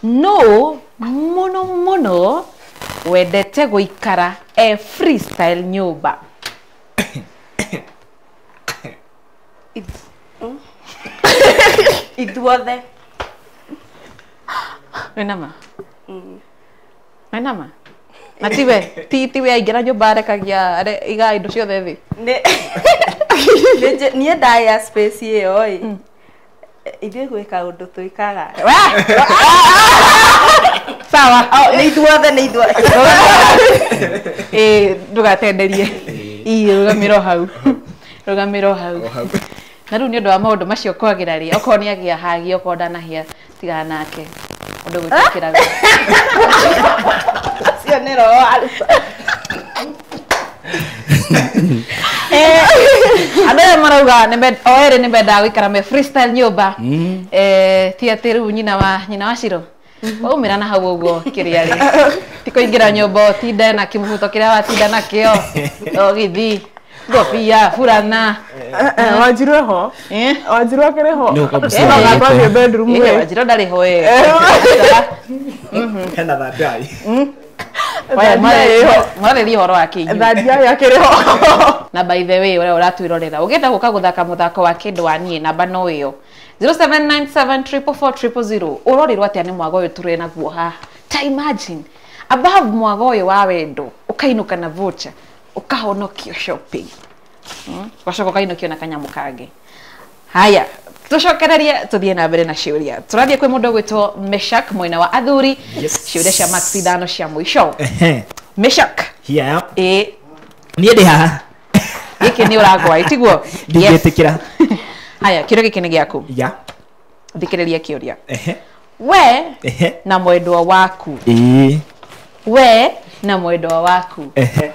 No mũno mũno wendete gũikara e freestyle nyũmba? Ithuothe. Wĩna ma? Wĩna ma? Na tiwe, tiwe aingĩra nyũmba arekagia iga indo ciothe thĩ? Niĩ ndaya space ĩyo ĩ. Ithuĩ gwĩ kaũndũ twĩkaga. Sawa. Nĩ ithuothe, nĩ ithuothe. Ĩ, ndũgatenderie. Ĩ, rũgamĩra o hau. Rũgamĩra o hau. Na rĩu nĩ ũndũ wa maũndũ macio kwagĩra rĩ, okorwo nĩ agĩa hagia, okorwo ndanahĩa, tigana nake. Ũndũ gwĩtĩkĩra. Acio nĩ roho aruta. Andũ aya marauga o erĩ nĩ mendaga gũikara me freestyle nyũmba. Ti atĩ rĩu nyina wa Ciro. Waumĩra na hau ũguo kĩrĩa rĩ. Ti kũingĩra nyũmba ũtinde na kĩmũbuto kĩrĩa watinda nakĩo. Ũgĩthiĩ ngobia burana. Wanjiru eho? Wanjiru akĩrĩ ho? Wanjiru ndarĩ ho ĩ. Hena thandai. Mwarĩria ũhoro wa kĩ inyuĩ? Thandai akĩrĩ ho. Na by the way, ũrĩa ũratwĩrorera, ũngĩenda gũka gũthaka mũthako wa kĩndũ wa niĩ, namba no ĩyo 0797 444 000. Ũrorirwo atĩa nĩ mwago ũyũ tũrĩ naguo haha? Ta imagine above mwago ũyũ wa wendo, ũkainũka na voucher, ũkahonokio shopping. Ũgacoka ũkainũkio na kanyamũ kangĩ. Haya, Tucokererie tuthie na mbere na ciũria. Tũrathiĩ kwĩ mũndũ ũgwĩtwo Meshak mwena wa athuri. Ciũria cia Max ithano cia mũico. Meshak. Here I am. Ĩ. Niĩ ndĩ haha. Gĩkĩ nĩ ũragwa itiguo? Ndingĩtĩkĩra. Haya, kĩũria gĩkĩ nĩ gĩaku. Ya. Thikĩrĩria kĩũria. We na mwendwa waku. Ĩ. We na mwendwa waku.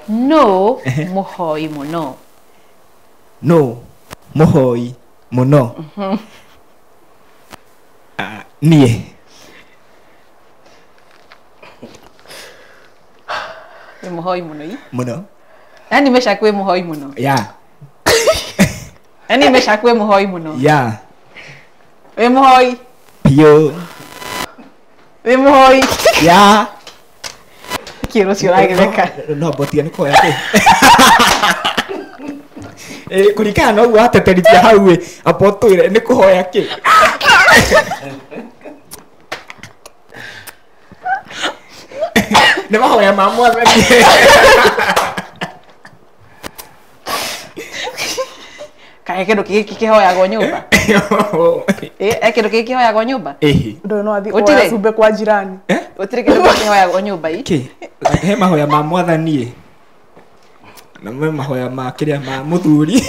No mũhoi mũno. No mũhoi mũno. Niĩ. Nĩ mũhoi mũno i? Mũno. Yaani Meshak wĩ mũhoi mũno. Ya. Yaani Meshak wĩ mũhoi mũno. Ya. Wĩ mũhoi. Piũ. Wĩ mũhoi. Ya. Kĩũria ũcio ũragĩtheka. No mbotia nĩ kũhoya kĩ. Kũringana na ũguo wateterithia hau ĩ, amba ũtwĩre nĩ kũhoya kĩ. Nĩ mahoya ma mwathani. Kaĩ kĩndũ gĩkĩ kĩhoyagwo nyũmba? Kĩndũ gĩkĩ kĩhoyagwo nyũmba? Ndũyũ no athiĩ kũhoya cumbĩ kwa jirani. Gũtirĩ kĩndũ gĩkĩ kĩhoyagwo nyũmba i? Kĩ? He mahoya ma mwathani ĩ. Na me mahoya ma kĩrĩa ma mũthuri.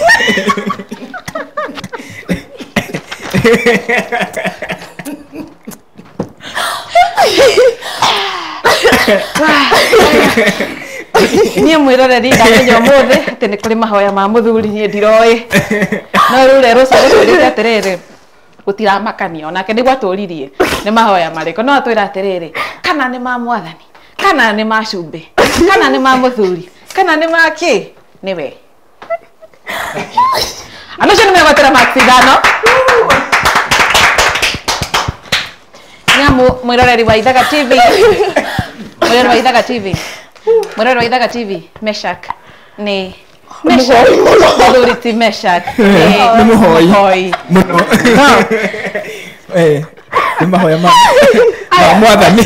Niĩ mwĩroreri ndamenya ũmũthĩ atĩ nĩ kũrĩ mahoya ma mũthuri niĩ ndiroĩ. No rĩu rero ũcio atĩrĩrĩ gũtiramakania onake nĩguo atũririe nĩ mahoya marĩkũ no atwĩra atĩrĩrĩ kana nĩ ma mwathani kana nĩ ma cumbĩ kana nĩ ma mũthuri kana nĩ ma kĩ nĩwe. Andũ acio nĩ megwatĩra Max ithano. Nĩamu mwĩroreri wa Ithaga TV. Mwĩroreri wa Ithaga TV. Mwĩroreri wa Ithaga TV Meshak nĩ Meshak mũthuri ti Meshak nĩ mũhoi mũno. Nĩ mahoya ma mwathani.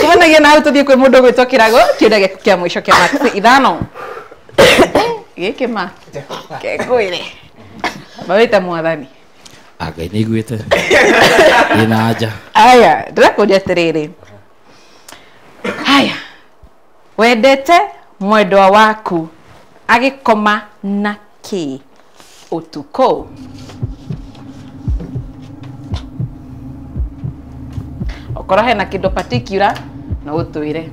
Kumanagia na hau tũthiĩ kwĩ mũndũ ũgwĩtwo Kĩrago kĩũria gĩaku kĩa mũico kĩa Max ithano. Gĩkĩ ma kengwĩre mawĩte mwathani. Ngai nĩ aiguĩte. Ndĩna anja. Aya, ndĩrakũria atĩrĩrĩ. Haya, wendete mwendwa waku agĩkoma na kĩ ũtukũ? Okorwo hena kĩndũ particular no ũtwĩre.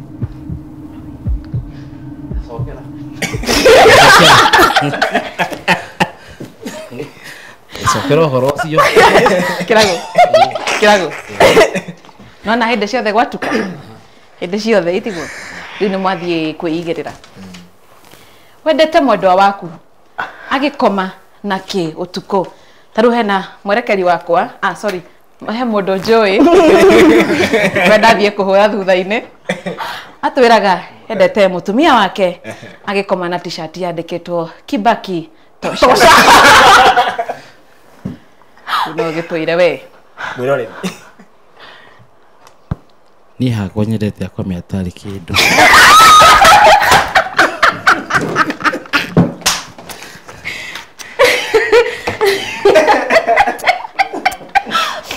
Cokera ũhoro ũcio. Kĩrago. Kĩrago. Nona hĩndĩ ciothe gwatuka. Hĩndĩ ciothe itiguo. Rĩu nĩ mwathiĩ kwĩigĩrĩra. Wendete mwendwa waku agĩkoma na kĩ ũtukũ? Ta rĩu hena mwerekeri wakwa, sorry, he mũndũ njũĩ wenda thiĩ kũhũra thutha-inĩ atwĩraga endete mũtumia wake agĩkoma na t-shirt yandĩkĩtwo Kibaki tosha. No gĩtwĩre we. Mwĩroreri. Niĩ hakwa nyendete akome atarĩ kĩndũ.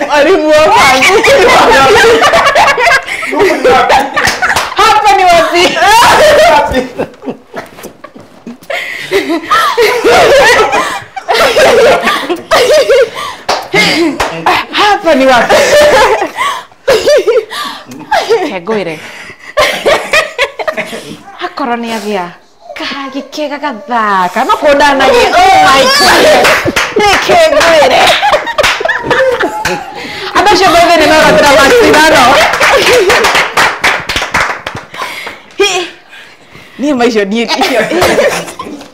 Mwalimu wangu. Hapa ni wapi? Hapa ni wapi? Kegwire. Akorwo nĩ agĩa kahagi kega gathaka no kũndanagie. Oh my God. Nĩ kegwire. Andũ acio mothe nĩ maratĩra Max ithano. Niĩ ma icio niĩ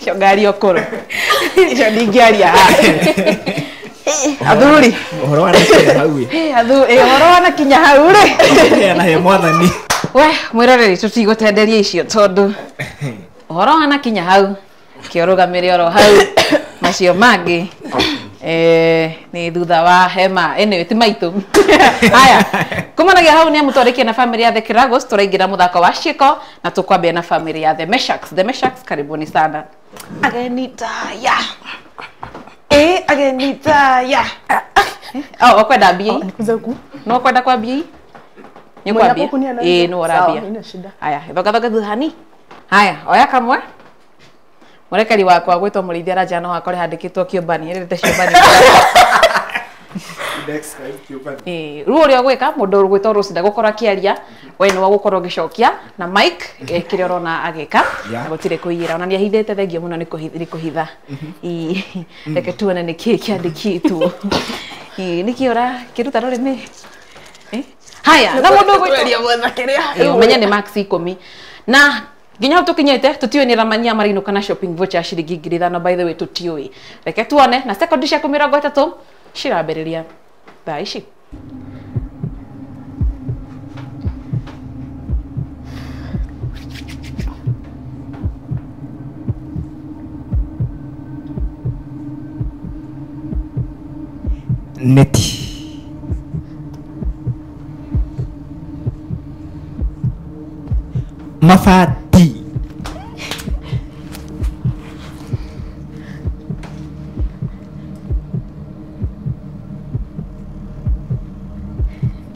icio ngari ũkũrũ. Icio ndingĩaria haha. Athuri. Ũhoro wanakinya hau ĩ. Athuri, ũhoro wanakinya hau rĩ. Heana he mwathani. We mwĩroreri tũtigũtenderia icio tondũ ũhoro wanakinya hau kĩũrũgamĩre oro hau macio mangĩ ni thutha wa hema anyway ti maitu. Haya, kumanagia hau ni amutwarikie na family ya The Kiragos turaingira muthako wa ciiko na tukwambia na family ya The Meshaks. The Meshaks, karibuni sana. Ageni taya. Ageni taya. Oh, okwenda mbia. No kwenda kwa mbia. Ni kwa mbia. No urambia. Haya, thoga thoga thuhani. Haya, oya kamwe. Murekeri wakwa gwitwo Mũrĩithi Aranja no hakore handĩkĩtwo kĩũmbani, erĩte ciũmbani. Next time kĩũmbani. Rĩu ũrĩa ũgwĩka mũndũ ũgwĩtwo Rose ndagũkorwo akĩaria, we nĩwe ũgũkorwo ũgĩcokia na Mike kĩrĩa ũrona agĩka, na gũtirĩ kũiyĩra. Ona nĩahithĩte, thengio mũno nĩ kũhitha. Reke tuone nĩkĩĩ kĩandĩkĩtwo. Nĩkĩĩ ũrakĩruta rũrĩmĩ? Haya, na mũndũ ũgwĩtwo ũmenye nĩ max 10. Na nginya hau tukinyite tutiũĩ nĩ ramania marainũka na shopping voucher ya ciringi 5,000 by the way tutiũĩ. Reke tuone na sekondi ciaku 30 cirambĩrĩria thaa ici. Neti. Mabati.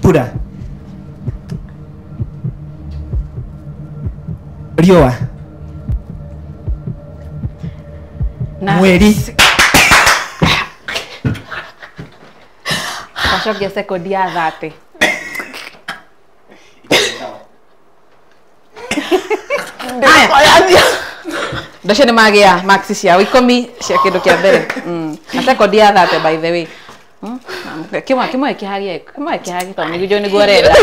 Pura. Riũa. Mweri. Wacokia sekondi ya 30. Ndacio nĩ magĩa max ciao 10 cia kĩndũ kĩa mbere. Na sekondi ya 30 by the way. Kimwe kimwe kĩhagie, kimwe kĩhagie tondũ nĩguo nĩguo ũrenda.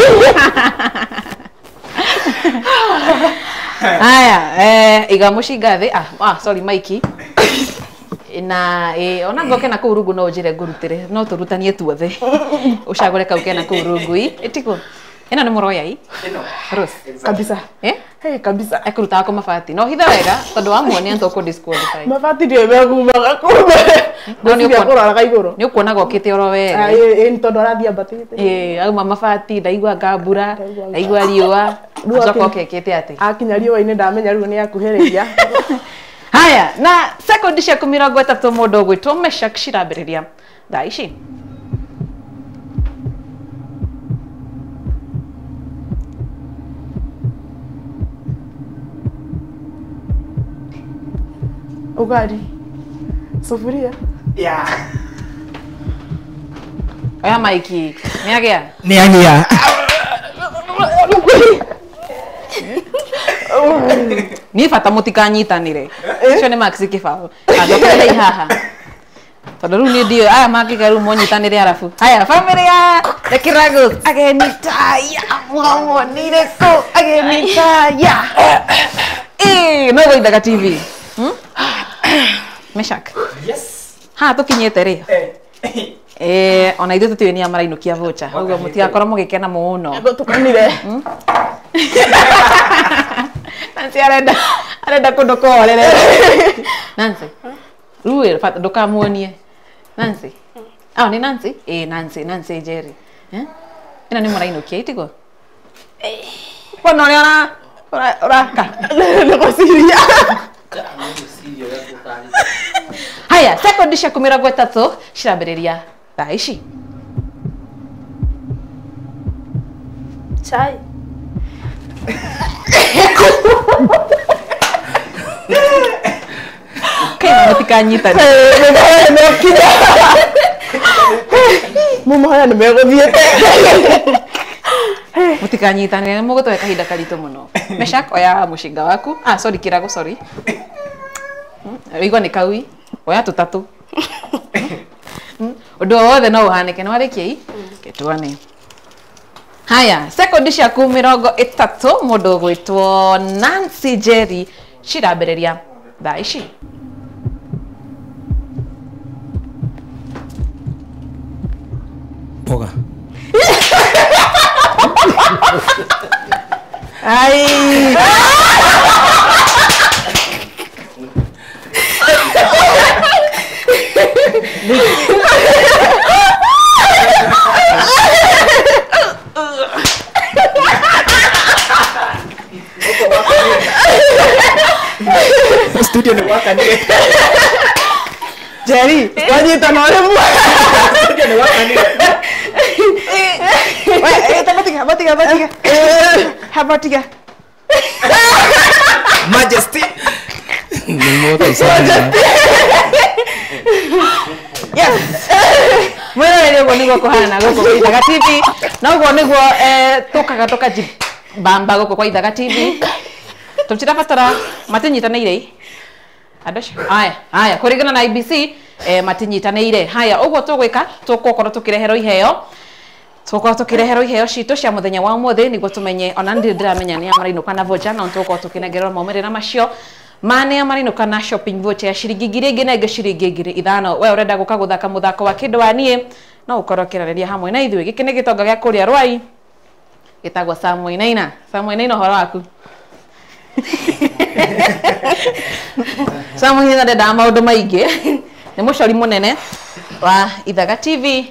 Haya, iga mũcinga thĩ. Sorry Mikey. Na ona ngoke na kũu rungu no ũnjĩre ngũrutĩre, no tũrutanie tuothe. Ũcagũre kau kena kũu rungu i. Ĩtiguo. Ĩno nĩ mũroya i? Ĩno. Rose. Kabisa. Kabisa. Ekũrutaga kũ mabati. No hitha wega tondũ wamuonia nĩtũkũ disqualify. Mabati ndiũĩ mekumaga kũ. No nĩ ũkũroraga igũrũ. Nĩ ũkuonaga okĩte oro wega. Ĩ tondũ arathiĩ ambatĩte. Auma mabati, ndaigua ngambura, ndaigua riũa. Acoka okekĩte atĩ. Akinya riũa-inĩ ndamenya rĩu nĩ akuhĩrĩria. Haya, na sekondi ciaku 30 mũndũ ũgwĩtwo Meshak cirambĩrĩria thaa ici. Ugali. Sufuria. Yeah. Oya Mikey, nĩagĩa? Nĩagĩa. Nĩ bata mũtikanyitanĩre. Ũcio nĩ max kĩbaũ. Anjokererei haha. Tondũ rĩu niĩ ndiũĩ aya mangĩka rĩu monyitanĩre arabu. Haya, family ya The Kiragus. Ageni taya, mwamonire kũ? Ageni taya. No gũithaga TV. Meshak. Yes. Ha tũkinyĩte rĩ. Ona ithuĩ tũtiũĩ nĩa marainũkia voucher. Ũguo mũtigakorwo mũgĩkena mũno. Tũkanire. Nancy arenda kũndũ kũhorere. Nancy. Rĩu ndũkamuonie. Nancy. Nĩ Nancy? Nancy, Nancy Jerry. Ĩno nĩ mũrainũkia itiguo? Kuona ũrĩa ũraka. Nĩ gwĩciria. Haya, sekondi ciaku 30 cirambĩrĩria thaa ici. Chai. Kaĩ mũtikanyitane. Mumahoya nĩ megũthiĩte. Mũtikanyitanĩre, nĩ mũgũtũhe kahinda karitũ mũno. Meshak, oya mũcinga waku. Sorry Kirago, sorry. Ũigua nĩ kaui. Oya tũtatũ. Ũndũ o wothe no ũhanĩke, nĩ warĩkia i? Reke tuone. Haya, sekondi ciaku 30 mũndũ ũgwĩtwo Nancy Jerry cirambĩrĩria thaa ici. Mboga. Ai. Studio ni wakanire. Jerry, Nyita no rĩmwe. Wee, batiga batiga. Ha batiga. Majesty. Ni moto sana. Yes. Mwĩroreri ũguo nĩguo kũhana gũkũ kwa Ithaga TV. Na ũguo nĩguo tũkaga tũkajibamba gũkũ kwa Ithaga TV. Tũtirabatara matinyitanĩire. Andũ acio haya haya kũringana na IBC matinyitanĩire. Haya ũguo tũgwĩka tũgũkorwo tũkĩreherwo iheo. Tũgũkorwo tũkĩreherwo iheo citũ cia mũthenya wa ũmũthĩ nĩguo tũmenye ona ndirĩ ndĩramenya nĩa marainũka na voucher no tũgũkorwo tũkĩnengerwo maumĩrĩra macio. Mane marainũka na shopping voucher ya ciringi 1000 na ĩngĩ ciringi 5000. We ũrenda gũka gũthaka mũthako wa kĩndũ wa niĩ no ũkorwo ũkĩaranĩria hamwe na ithuĩ. Gĩkĩ nĩ gĩtonga gĩa kũrĩa Rwai gĩtagwo Sam Wainaina. Sam Wainaina ũhoro waku? Sam Wainaina ndendaga maũndũ maingĩ. Nĩ mũcori mũnene wa Ithaga TV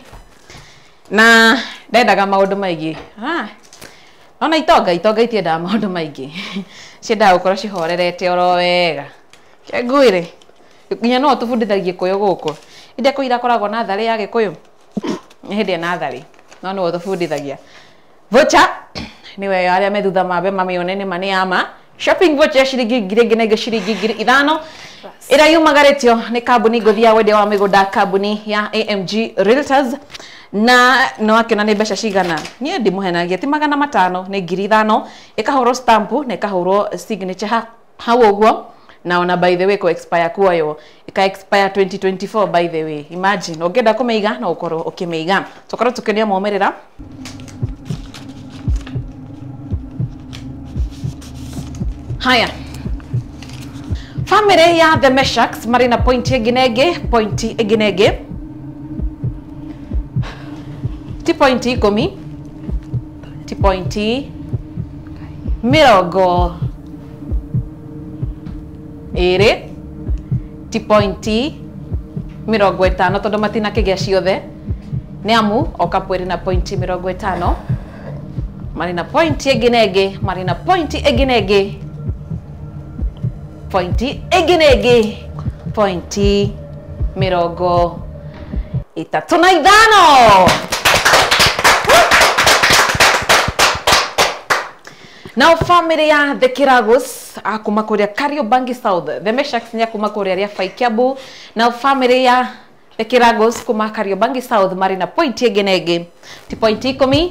na ndendaga maũndũ maingĩ. Ona itonga itiendaga maũndũ maingĩ. Ciendaga gũkorwo cihorerete oro wega. Ngwĩre nginya no tũbundithagie Gĩkũyũ gũkũ. Inde kũira akoragwo na tharĩ ya Gĩkũyũ. Nĩ hĩndĩ ena tharĩ. No nĩwe ũtũbundithagia. Voucher nĩwe arĩa me thutha mambe mamĩone nĩ ma nĩ ya ma. Shopping voucher ya ciringi 1000 na ĩngĩ ciringi 5000 ĩrĩa yumagarĩtio nĩ kambuni ngũthi ya wendia wa mĩgũnda kambuni ya AMG Realtors. Na no akĩona nĩ mbeca cigana niĩ ndimũhenagia ti 500 nĩ 5000 ĩkahũrwo stamp na ĩkahũrwo signature hau ũguo. Na ona by the way ko expire kuoywo ĩka expire 2024 by the way. Imagine ũngĩenda kũmĩiga no ũkorwo ũkĩmĩiga. Tũkorwo tũkĩonia maumĩrĩra. Haya. Family ya The Meshaks marĩ na point ĩngĩ na ĩngĩ, point ĩngĩ na ĩngĩ. Ti point 10, ti point 20, ti point 50 tondũ matinakĩgĩa ciothe. Nĩ amu o kapu ĩrĩ na point 50. Marĩ na point ĩngĩ na ĩngĩ, marĩ na point ĩngĩ na ĩngĩ. Point ĩngĩ na ĩngĩ, point 35. Now family ya The Kiragos akuma kuria Kariobangi South. The Meshaks ni akuma kuria Riabai Kiambu. Now family ya The Kiragos kuma Kariobangi South marĩ na point ĩngĩ na ĩngĩ. Ti point 10,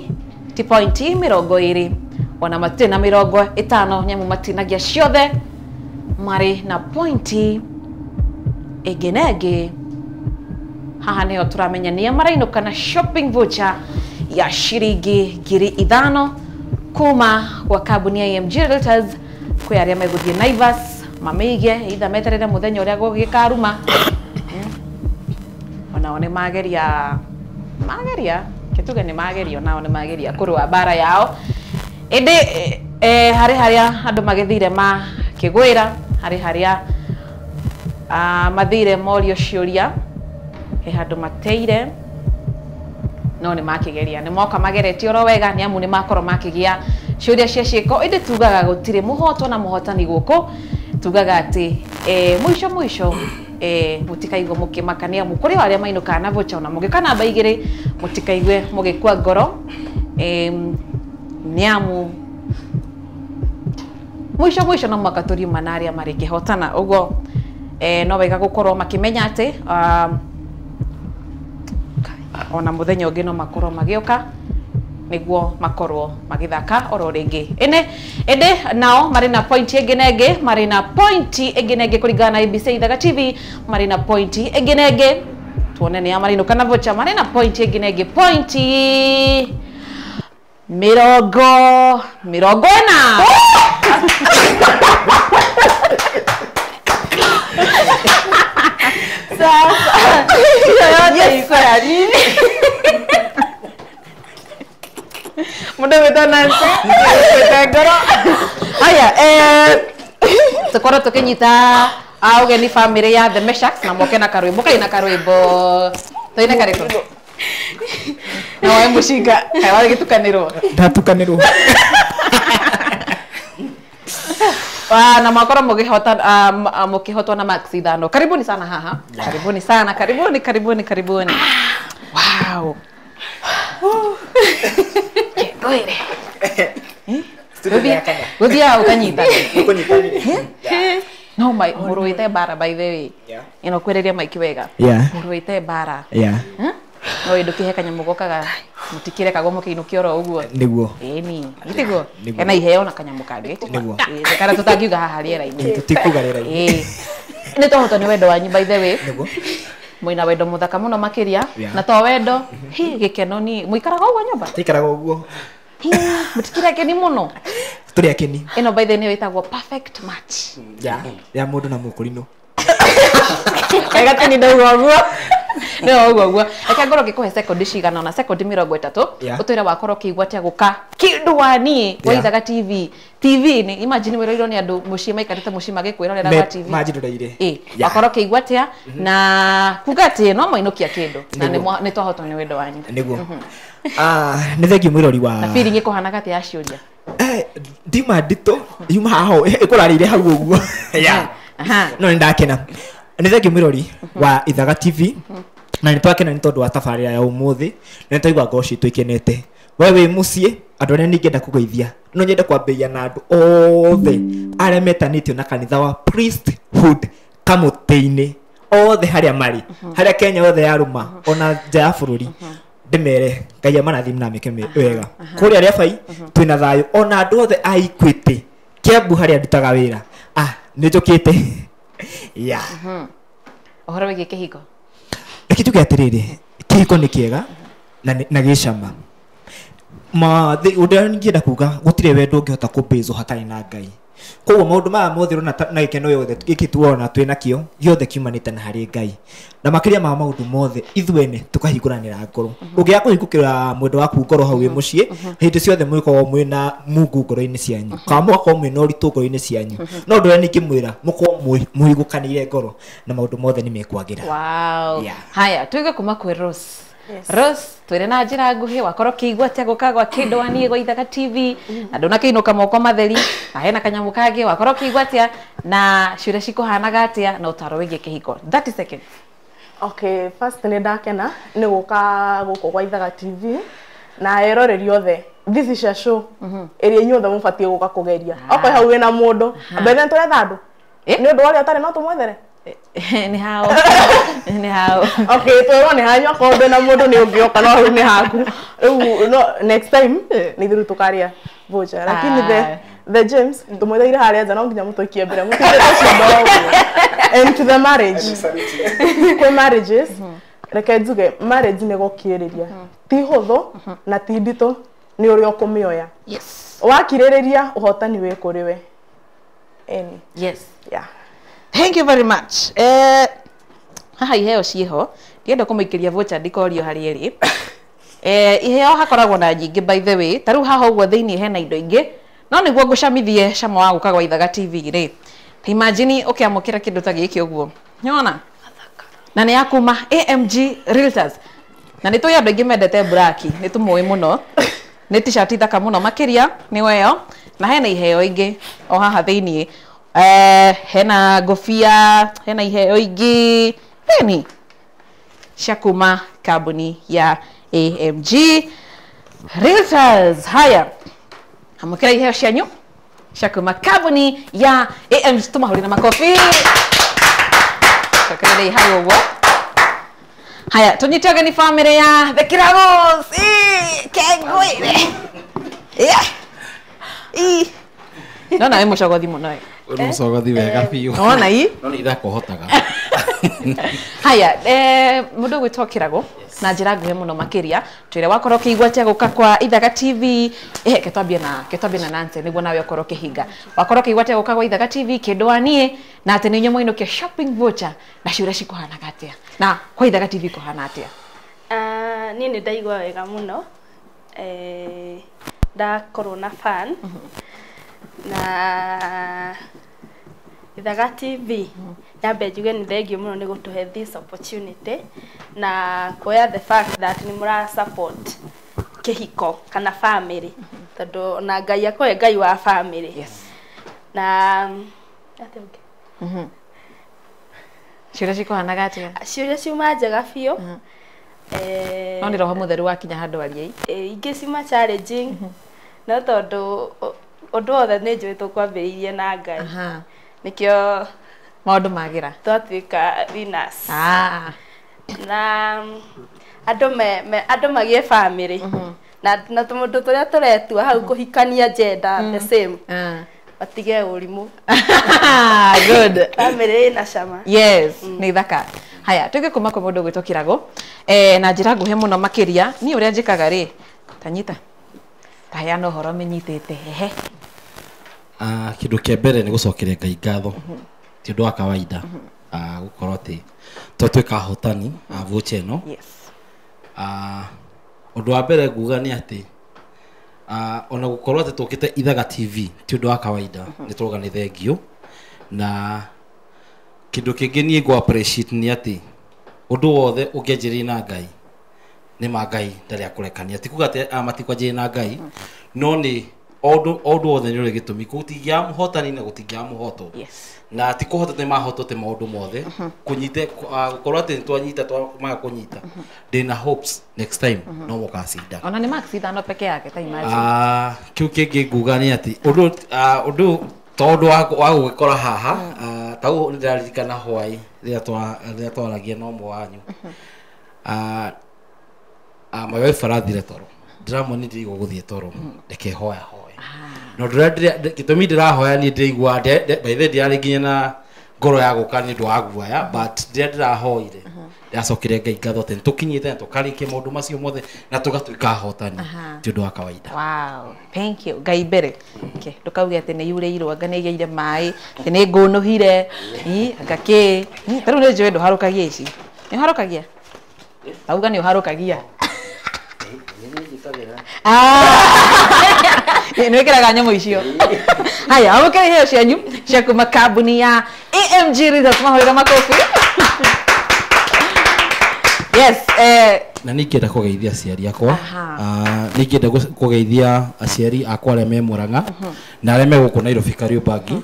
ti point 20. Ona matirĩ na 50 nyamu matinagia ciothe. Marĩ na point ĩngĩ na ĩngĩ. Haha nĩho tũramenya nĩa marainũka na shopping voucher ya ciringi 5000 kuma kwa kambuni ya AMG Realtors kwĩ arĩa megũthiĩ Naivas mamĩige either meterere mũthenya ũrĩa gũgĩkaruma. Onao nĩ mageria kĩtuge nĩ mageria onao nĩ mageria kũrũa mbara yao. Ĩndĩ harĩ harĩa andũ magĩthire makĩgwĩra, harĩ harĩa mathire morio ciũria, he handũ mateire no nĩ makĩgeria. Nĩ moka mageretie oro wega nĩ amu nĩ makorwo makĩgĩa ciũria cia ciĩko. Ĩndĩ tugaga gũtirĩ mũhotwo na mũhotani gũkũ. Tugaga atĩ mũico mũico mũtikaigwe mũkĩmaka nĩ amu kũrĩ o arĩa mainũkaga na voucher ona mũngĩũka namba 2 mũtikaigwe mũgĩkua ngoro nĩ amu mũico mũico no mũhaka tũriuma na arĩa marĩkĩhotana. Ũguo no wega gũkorwo makĩmenya atĩ ona mũthenya ũngĩ no makorwo magĩũka nĩguo makorwo magĩthaka oro rĩngĩ. Ĩndĩ nao marĩ na point ĩngĩ na ĩngĩ, marĩ na point ĩngĩ na ĩngĩ kũringana na ABC Ithaga TV, marĩ na point ĩngĩ na ĩngĩ. Tuone nĩa marainũka na voucher. Marĩ na point ĩngĩ na ĩngĩ, point 40. Sasa hiyo yote iko ya nini? Mũndũ wĩtwo Nancy ngoro. Haya, tũkorwo tũkĩnyita ũgeni family ya The Meshaks na moke na karwĩmbo kaina karwĩmbo tũine karĩkũ? Na wae mũcinga kaĩ warĩ gĩtukanĩrwo? Ndatukanĩrwo. Na mwakorwo mũgĩhota mũkĩhotwo na max 5. Karibuni sana haha. Karibuni sana. Karibuni, karibuni, karibuni. Wow. Ngwire. Gũthiaga ũkanyitanĩra. No my mũrũĩte mbara by the way. Ĩno kwĩrĩria maiki wega. Mũrũĩte mbara. No ndũkĩhe kanyamũ gokaga mũtikĩrekagwo mũkĩinũkio oro ũguo. Nĩguo. Ĩni. Gĩtiguo? Hena iheo na kanyamũ kangĩ. Nĩguo. Kana tũtangiuga haha rĩera-inĩ. Tũtikuga rĩera-inĩ. Nĩ twahotwo nĩ wendo wanyu by the way. Nĩguo. Mwĩna wendo mũthaka mũno makĩria na to wendo hi gĩkeno ni mũikaraga ũguo nyũmba? Tũikaraga ũguo. Mũtikĩrĩ akeni mũno? Tũrĩ akeni. Ĩno by the way nĩyo ĩtagwo perfect match. Ya mũndũ na mũkũrinũ. Wega tini ndauga ũguo. No ũguo ũguo. Reke ngorwo ngĩkũhe sekondi cigana ona sekondi 30 ũtwĩre wakorwo ũkĩigua atĩa gũka kĩndũ wa niĩ wa Ithaga TV. TV nĩ imagine wĩroirwo nĩ andũ mũciĩ maikarĩte mũciĩ magĩkwĩrorera gwa TV. Manjĩroreire. Wakorwo ũkĩigua atĩa na kuga atĩ no mainũkia kĩndũ na nĩ twahotwo nĩ wendo wanyu. Nĩguo. Nĩ thengiũ mwĩrori wa. Na feeling ĩkũhanaga atĩa ya ciũria? Ndima nditũ yuma haha ĩkũrarĩire hau ũguo. No nĩ ndakena. Nĩ thengiũ mwĩrori wa Ithaga TV. Na nĩ twakena nĩ tondũ wa tabarĩra ya ũmũthĩ na nĩ twaigua ngoro citũ ikenete. We wĩ mũciĩ andũ arĩa ningĩenda kũgeithia no nyende kwambĩrĩria na andũ othe arĩa metanĩtio na kanitha wa Priesthood Kamũtĩ-inĩ othe harĩa marĩ harĩa Kenya othe yarũma ona nja ya bũrũri ndĩmere Ngai amarathime na amĩke wega. Kũrĩa Rĩabai twĩna thayũ ona andũ othe a Equity Kiambu harĩa ndutaga wĩra nĩ njũkĩte. Ũhoro wĩgiĩ kĩhiko? Reke njuge atĩrĩrĩ, kĩhiko nĩ kĩega na gĩcama. Ũndũ ũrĩa ingĩenda kuga gũtirĩ wendo ũngĩhota kũbĩzwo hatarĩ na Ngai. Koguo maũndũ maya mothe ũrona na gĩkeno gĩothe gĩkĩ tuona twĩ nakĩo gĩothe kiumanĩte na harĩ Ngai. Na makĩria ma maũndũ mothe ithuene tũkahingũranĩra ngoro. Ũngĩaga kũhingũkĩra mwendwa waku ngoro hau wĩ mũciĩ hĩndĩ ciothe mwĩkoragwo mwĩna mungu ngoro-inĩ cianyu kana mũgakorwo mwĩna ũritũ ngoro-inĩ cianyu. No ũndũ ũrĩa ningĩmwĩra mũkorwo mũhingũkanĩire ngoro na maũndũ mothe nĩ mekwagĩra. Wow. Haya tuige kuma kwĩ Rose. Rose twĩre na njĩra nguhĩ wakorwo ũkĩigua atĩa gũka gwa kĩndũ wa niĩ gwa Ithaga TV na ndũnakĩinũka moko matheri na hena kanyamũ kangĩ wakorwo ũkĩigua atĩa na ciũria cikũhanaga atĩa na ũtaro wĩgiĩ kĩhiko. 30 seconds. Okay, first nĩ ndakena nĩ gũka gũkũ gwa Ithaga TV na eroreri othe. This is a show ĩrĩa inyuothe mũbatiĩ gũka kũgeria. Okorwo hau wĩna mũndũ mbere nĩ tũretha andũ nĩ ũndũ wa ũrĩa ũtarĩ no tũmwethere. Nĩ hao. Nĩ hao. Okay, twĩrwo nĩ hanyu okorwo ndwĩna mũndũ nĩ ũngĩoka no hau nĩ haku. Rĩu no next time nĩ ithuĩ tũkarĩa voucher. Lakini the James tũmwetheire harĩa nja no nginya mũtũikie mbere mũtinde tũcinda ũguo. And to the marriage. Kwĩ marriages reke njuge marriage nĩ gũkirĩrĩria. Ti hũthũ na ti nditũ nĩ ũrĩa ũkũmĩoya. Yes. Wakirĩrĩria ũhotani wĩ kũrĩ we. Eni. Yes. Yeah. Thank you very much. Haha iheo ciĩho ndienda kũmũikĩria voucher ndikorio harĩ ĩrĩ. Iheo hakoragwo na nyingĩ by the way. Ta rĩu haha ũguo thĩinĩ hena indo ingĩ no nĩguo ngũcamithie cama wa gũka gwa Ithaga TV rĩ. Ta imagine ũkĩamũkĩra kĩndũ ta gĩkĩ ũguo. Nĩwona? Na nĩ ya kuma AMG Realtors. Na nĩ tũĩ andũ aingĩ mendete black, nĩ tũmũĩ mũno. Nĩ t-shirt thaka mũno makĩria nĩ weyo na hena iheo ingĩ o haha thĩinĩ. Hena ngobia, hena iheo ingĩ, heni cia kuma kambuni ya AMG Realtors. Haya, amũkĩra iheo cianyu cia kuma kambuni ya AMG. Tũmahũrĩre makobi. Cokereria hau ũguo. Haya, tũnyite ũgeni family ya The Kiragos. Kengwire. No nawe mũcogothi mũno. Mũcogothi wega biũ. Wona ii? No nĩ ithako hotaga. Haya, mũndũ ũgwĩtwo Kĩrago na njĩra nguhĩ mũno makĩria twĩre wakorwo ũkĩigua atĩa gũka kwa Ithaga TV. Ketwambie na Nancy nĩguo nawe ũkorwo ũkĩhinga. Wakorwo ũkĩigua atĩa gũka gwa Ithaga TV kĩndũ wa niĩ na atĩ nĩ inyuĩ mũinũkia shopping voucher na ciũria cikũhanaga atĩa na kwa Ithaga TV kũhana atĩa? Niĩ nĩ ndaigua wega mũno. Ndakorwo na fan na Ithaga TV nyambe njuge nĩ thengiũ mũno nĩ gũtũhe this opportunity na kuoya the fact that nĩ mũra support kĩhiko kana family tondũ ona Ngai akoe Ngai wa family. Yes. Na atĩa ũngĩ? Ciũria cikũhanaga atĩa? Ciũria ciuma njega biũ. No nĩ roho mũtheru wakinya handũ ariai. Ingĩ ciuma challenging no tondũ ũndũ wothe nĩ njũĩ tũkwambĩrĩirie na Ngai. Nĩkĩo maũndũ magĩra twatuĩka winners. Na andũ magĩe family na tũmũndũ tũrĩa tũretua hau kũhikania gender the same matige ũrimũ. Good. Family ĩna cama. Yes, nĩ thaka. Haya, tuge kuma kwa mũndũ gwĩtwo Kĩrago. Na njĩra nguhĩ mũno makĩria, niĩ ũrĩa njĩkaga rĩ, tanyita. Taheana ũhoro menyitĩte hehe. Kĩndũ kĩa mbere nĩ gũcokeria Ngai ngatho. Ti ũndũ wa kawaida. Gũkorwo atĩ twatuĩka ahotani a voucher ĩno. Yes. Ũndũ wa mbere nguga nĩ atĩ ona gũkorwo atĩ tũkĩte Ithaga TV ti ũndũ wa kawaida, nĩ tũroga nĩ thengio. Na kĩndũ kĩngĩ niĩ ngũ appreciate nĩ atĩ ũndũ wothe ũngĩanjĩrĩria na Ngai nĩ ma Ngai ndarĩ akũrekania. Ti kuga atĩ matikwanjĩrĩria na Ngai, no nĩ ũndũ wothe nĩ ũrĩ gĩtũmi. Gũtingĩa mũhotani na gũtingĩa mũhotwo. Na ti kũhota nĩ mahotete maũndũ mothe. Kũnyite gũkorwo atĩ nĩtwanyita maga kũnyita. Ndĩna hopes next time no mũkacinda. Ona nĩ marks ithano peke yake ta imagine. Kĩu kĩngĩ nguga nĩ atĩ ũndũ tondũ wa gũgĩkora haha ta ũguo nĩndĩraririkana hwaĩ rĩrĩa twaragia na ũmwe wanyu. My wife arathire toro. Ndĩramwona ndĩraigua gũthiĩ toro. Reke hoya hoe. No gĩtũmi ndĩrahoya niĩ ndĩraigua by the way ndiarĩ nginya na ngoro ya gũka nĩ ũndũ wa guoya, but rĩrĩa ndĩrahoire ndĩracokire Ngai ngatho atĩ nĩtũkinyĩte na tũkarĩkia maũndũ macio mothe na tũgatuĩka ahotani. Ti ũndũ wa kawaida. Wow, thank you. Ngai mbere. Okay, ndũkauge atĩ nĩ yurĩirwo anga nĩ ĩgĩire maĩ, atĩ nĩ ngũnũhire, anga kĩ. Ta rĩu nĩ njũĩ ndũharũkagia ici. Nĩ ũharũkagia? Tauga nĩ ũharũkagia. Nĩ wĩkĩraga nyamũ icio. Haya, amũkĩra iheo cianyu cia kuma kambuni ya AMG Results. Mahũrĩre makobi. Yes, na nĩ ingĩenda kũgeithia aciari akwa. Nĩ ingĩenda kũgeithia aciari akwa arĩa me Murang'a na arĩa me gũkũ Nairobi Kariobangi.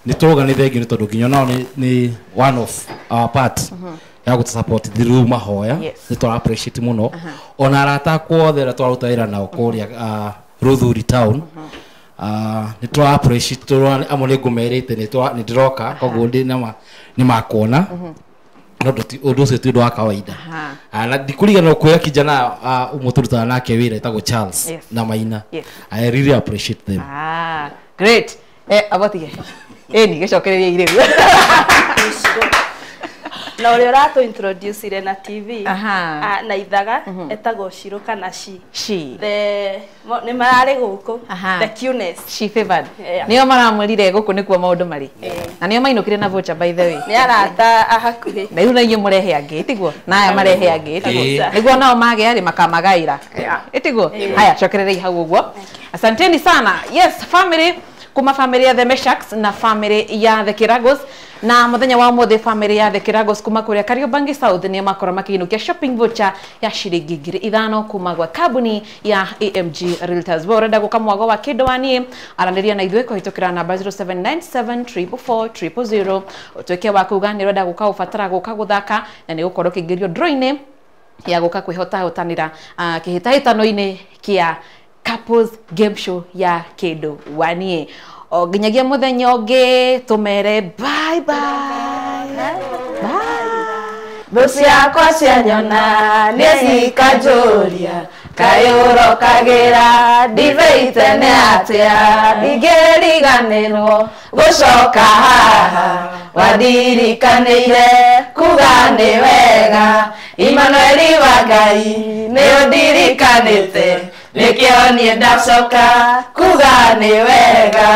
Nĩ tũroga nĩ thengio nĩ tondũ nginya nao nĩ one of our part ya gũtũ support through mahoya. Nĩ tũra appreciate mũno. Ona arata akwa othe arĩa tũraruta wĩra nao kũrĩa Rũthuri town. Nĩ tũra appreciate amwe nĩ ngũmerĩte nĩ ndĩroka koguo nĩ makuona. No ũndũ ũcio ti ũndũ wa kawaida. Na ndikũriganĩrwo kwĩra kijana ũmwe tũrutaga nake wĩra etagwo Charles na Maina. I really appreciate them. Great. Abotige. Ĩni gĩcokererie irĩu. Na ũrĩa ũratũ introduce na TV na Ithaga etagwo Shiro kana She. The nĩ mararĩ gũkũ the cuteness. She favored. Nĩo maramwĩrire gũkũ nĩkuo maũndũ marĩ. Na nĩo mainũkire na voucher by the way. Nĩ arata a hakuhĩ. Na rĩu na inyuĩ mũrehe angĩ tiguo? Na aya marehe angĩ tiguo? Nĩguo nao magĩa rĩ makamagaĩra. Tiguo? Haya, cokererei hau ũguo. Asanteni sana. Yes, family kuma family ya The Meshaks na family ya The Kiragos. Na muthenya wa umuthi family ya The Kiragos kuma kuria Kariobangi South ni makora makiinukia shopping voucher ya shilingi 5,000 kuma gwa kambuni ya AMG Realtors. Wewe urenda guka mwago wa kindu wa nie aranĩria na ithuĩ kũhĩtũkĩra namba 0797444000 ũtuĩke wa kuga nĩ ũrenda gũka ũbatara gũka gũthaka na nĩ gũkorwo ũkĩingĩrio draw-inĩ ya gũka kwĩhotahũtanĩra kĩhĩtahĩtano-inĩ kĩa couples game show ya kindu wa nie. O nginyagia muthenya ũngĩ tũmere bye bye. Bye. Thũ ciakwa cianyona nĩ cikanjũria kaĩ ũrokagĩra ndibei tene atĩa ndingĩriganĩrwo gũcoka haha wandirikanĩire kuga nĩ wega Immanueli wa Ngai nĩ ũndirikanĩte nĩkĩo niĩ ndacoka kuga nĩ wega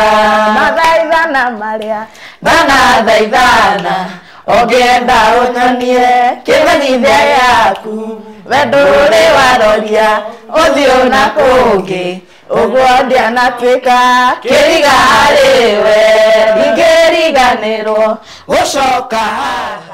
mathaithana marĩa ndanathaithana ũngĩenda ũnyonie kĩmenyithia gĩaku we ndũrĩ waroria ũthiũ na kũngĩ ũguo ndianatuĩka kĩriga harĩ we ndingĩriganĩrwo gũcoka haha.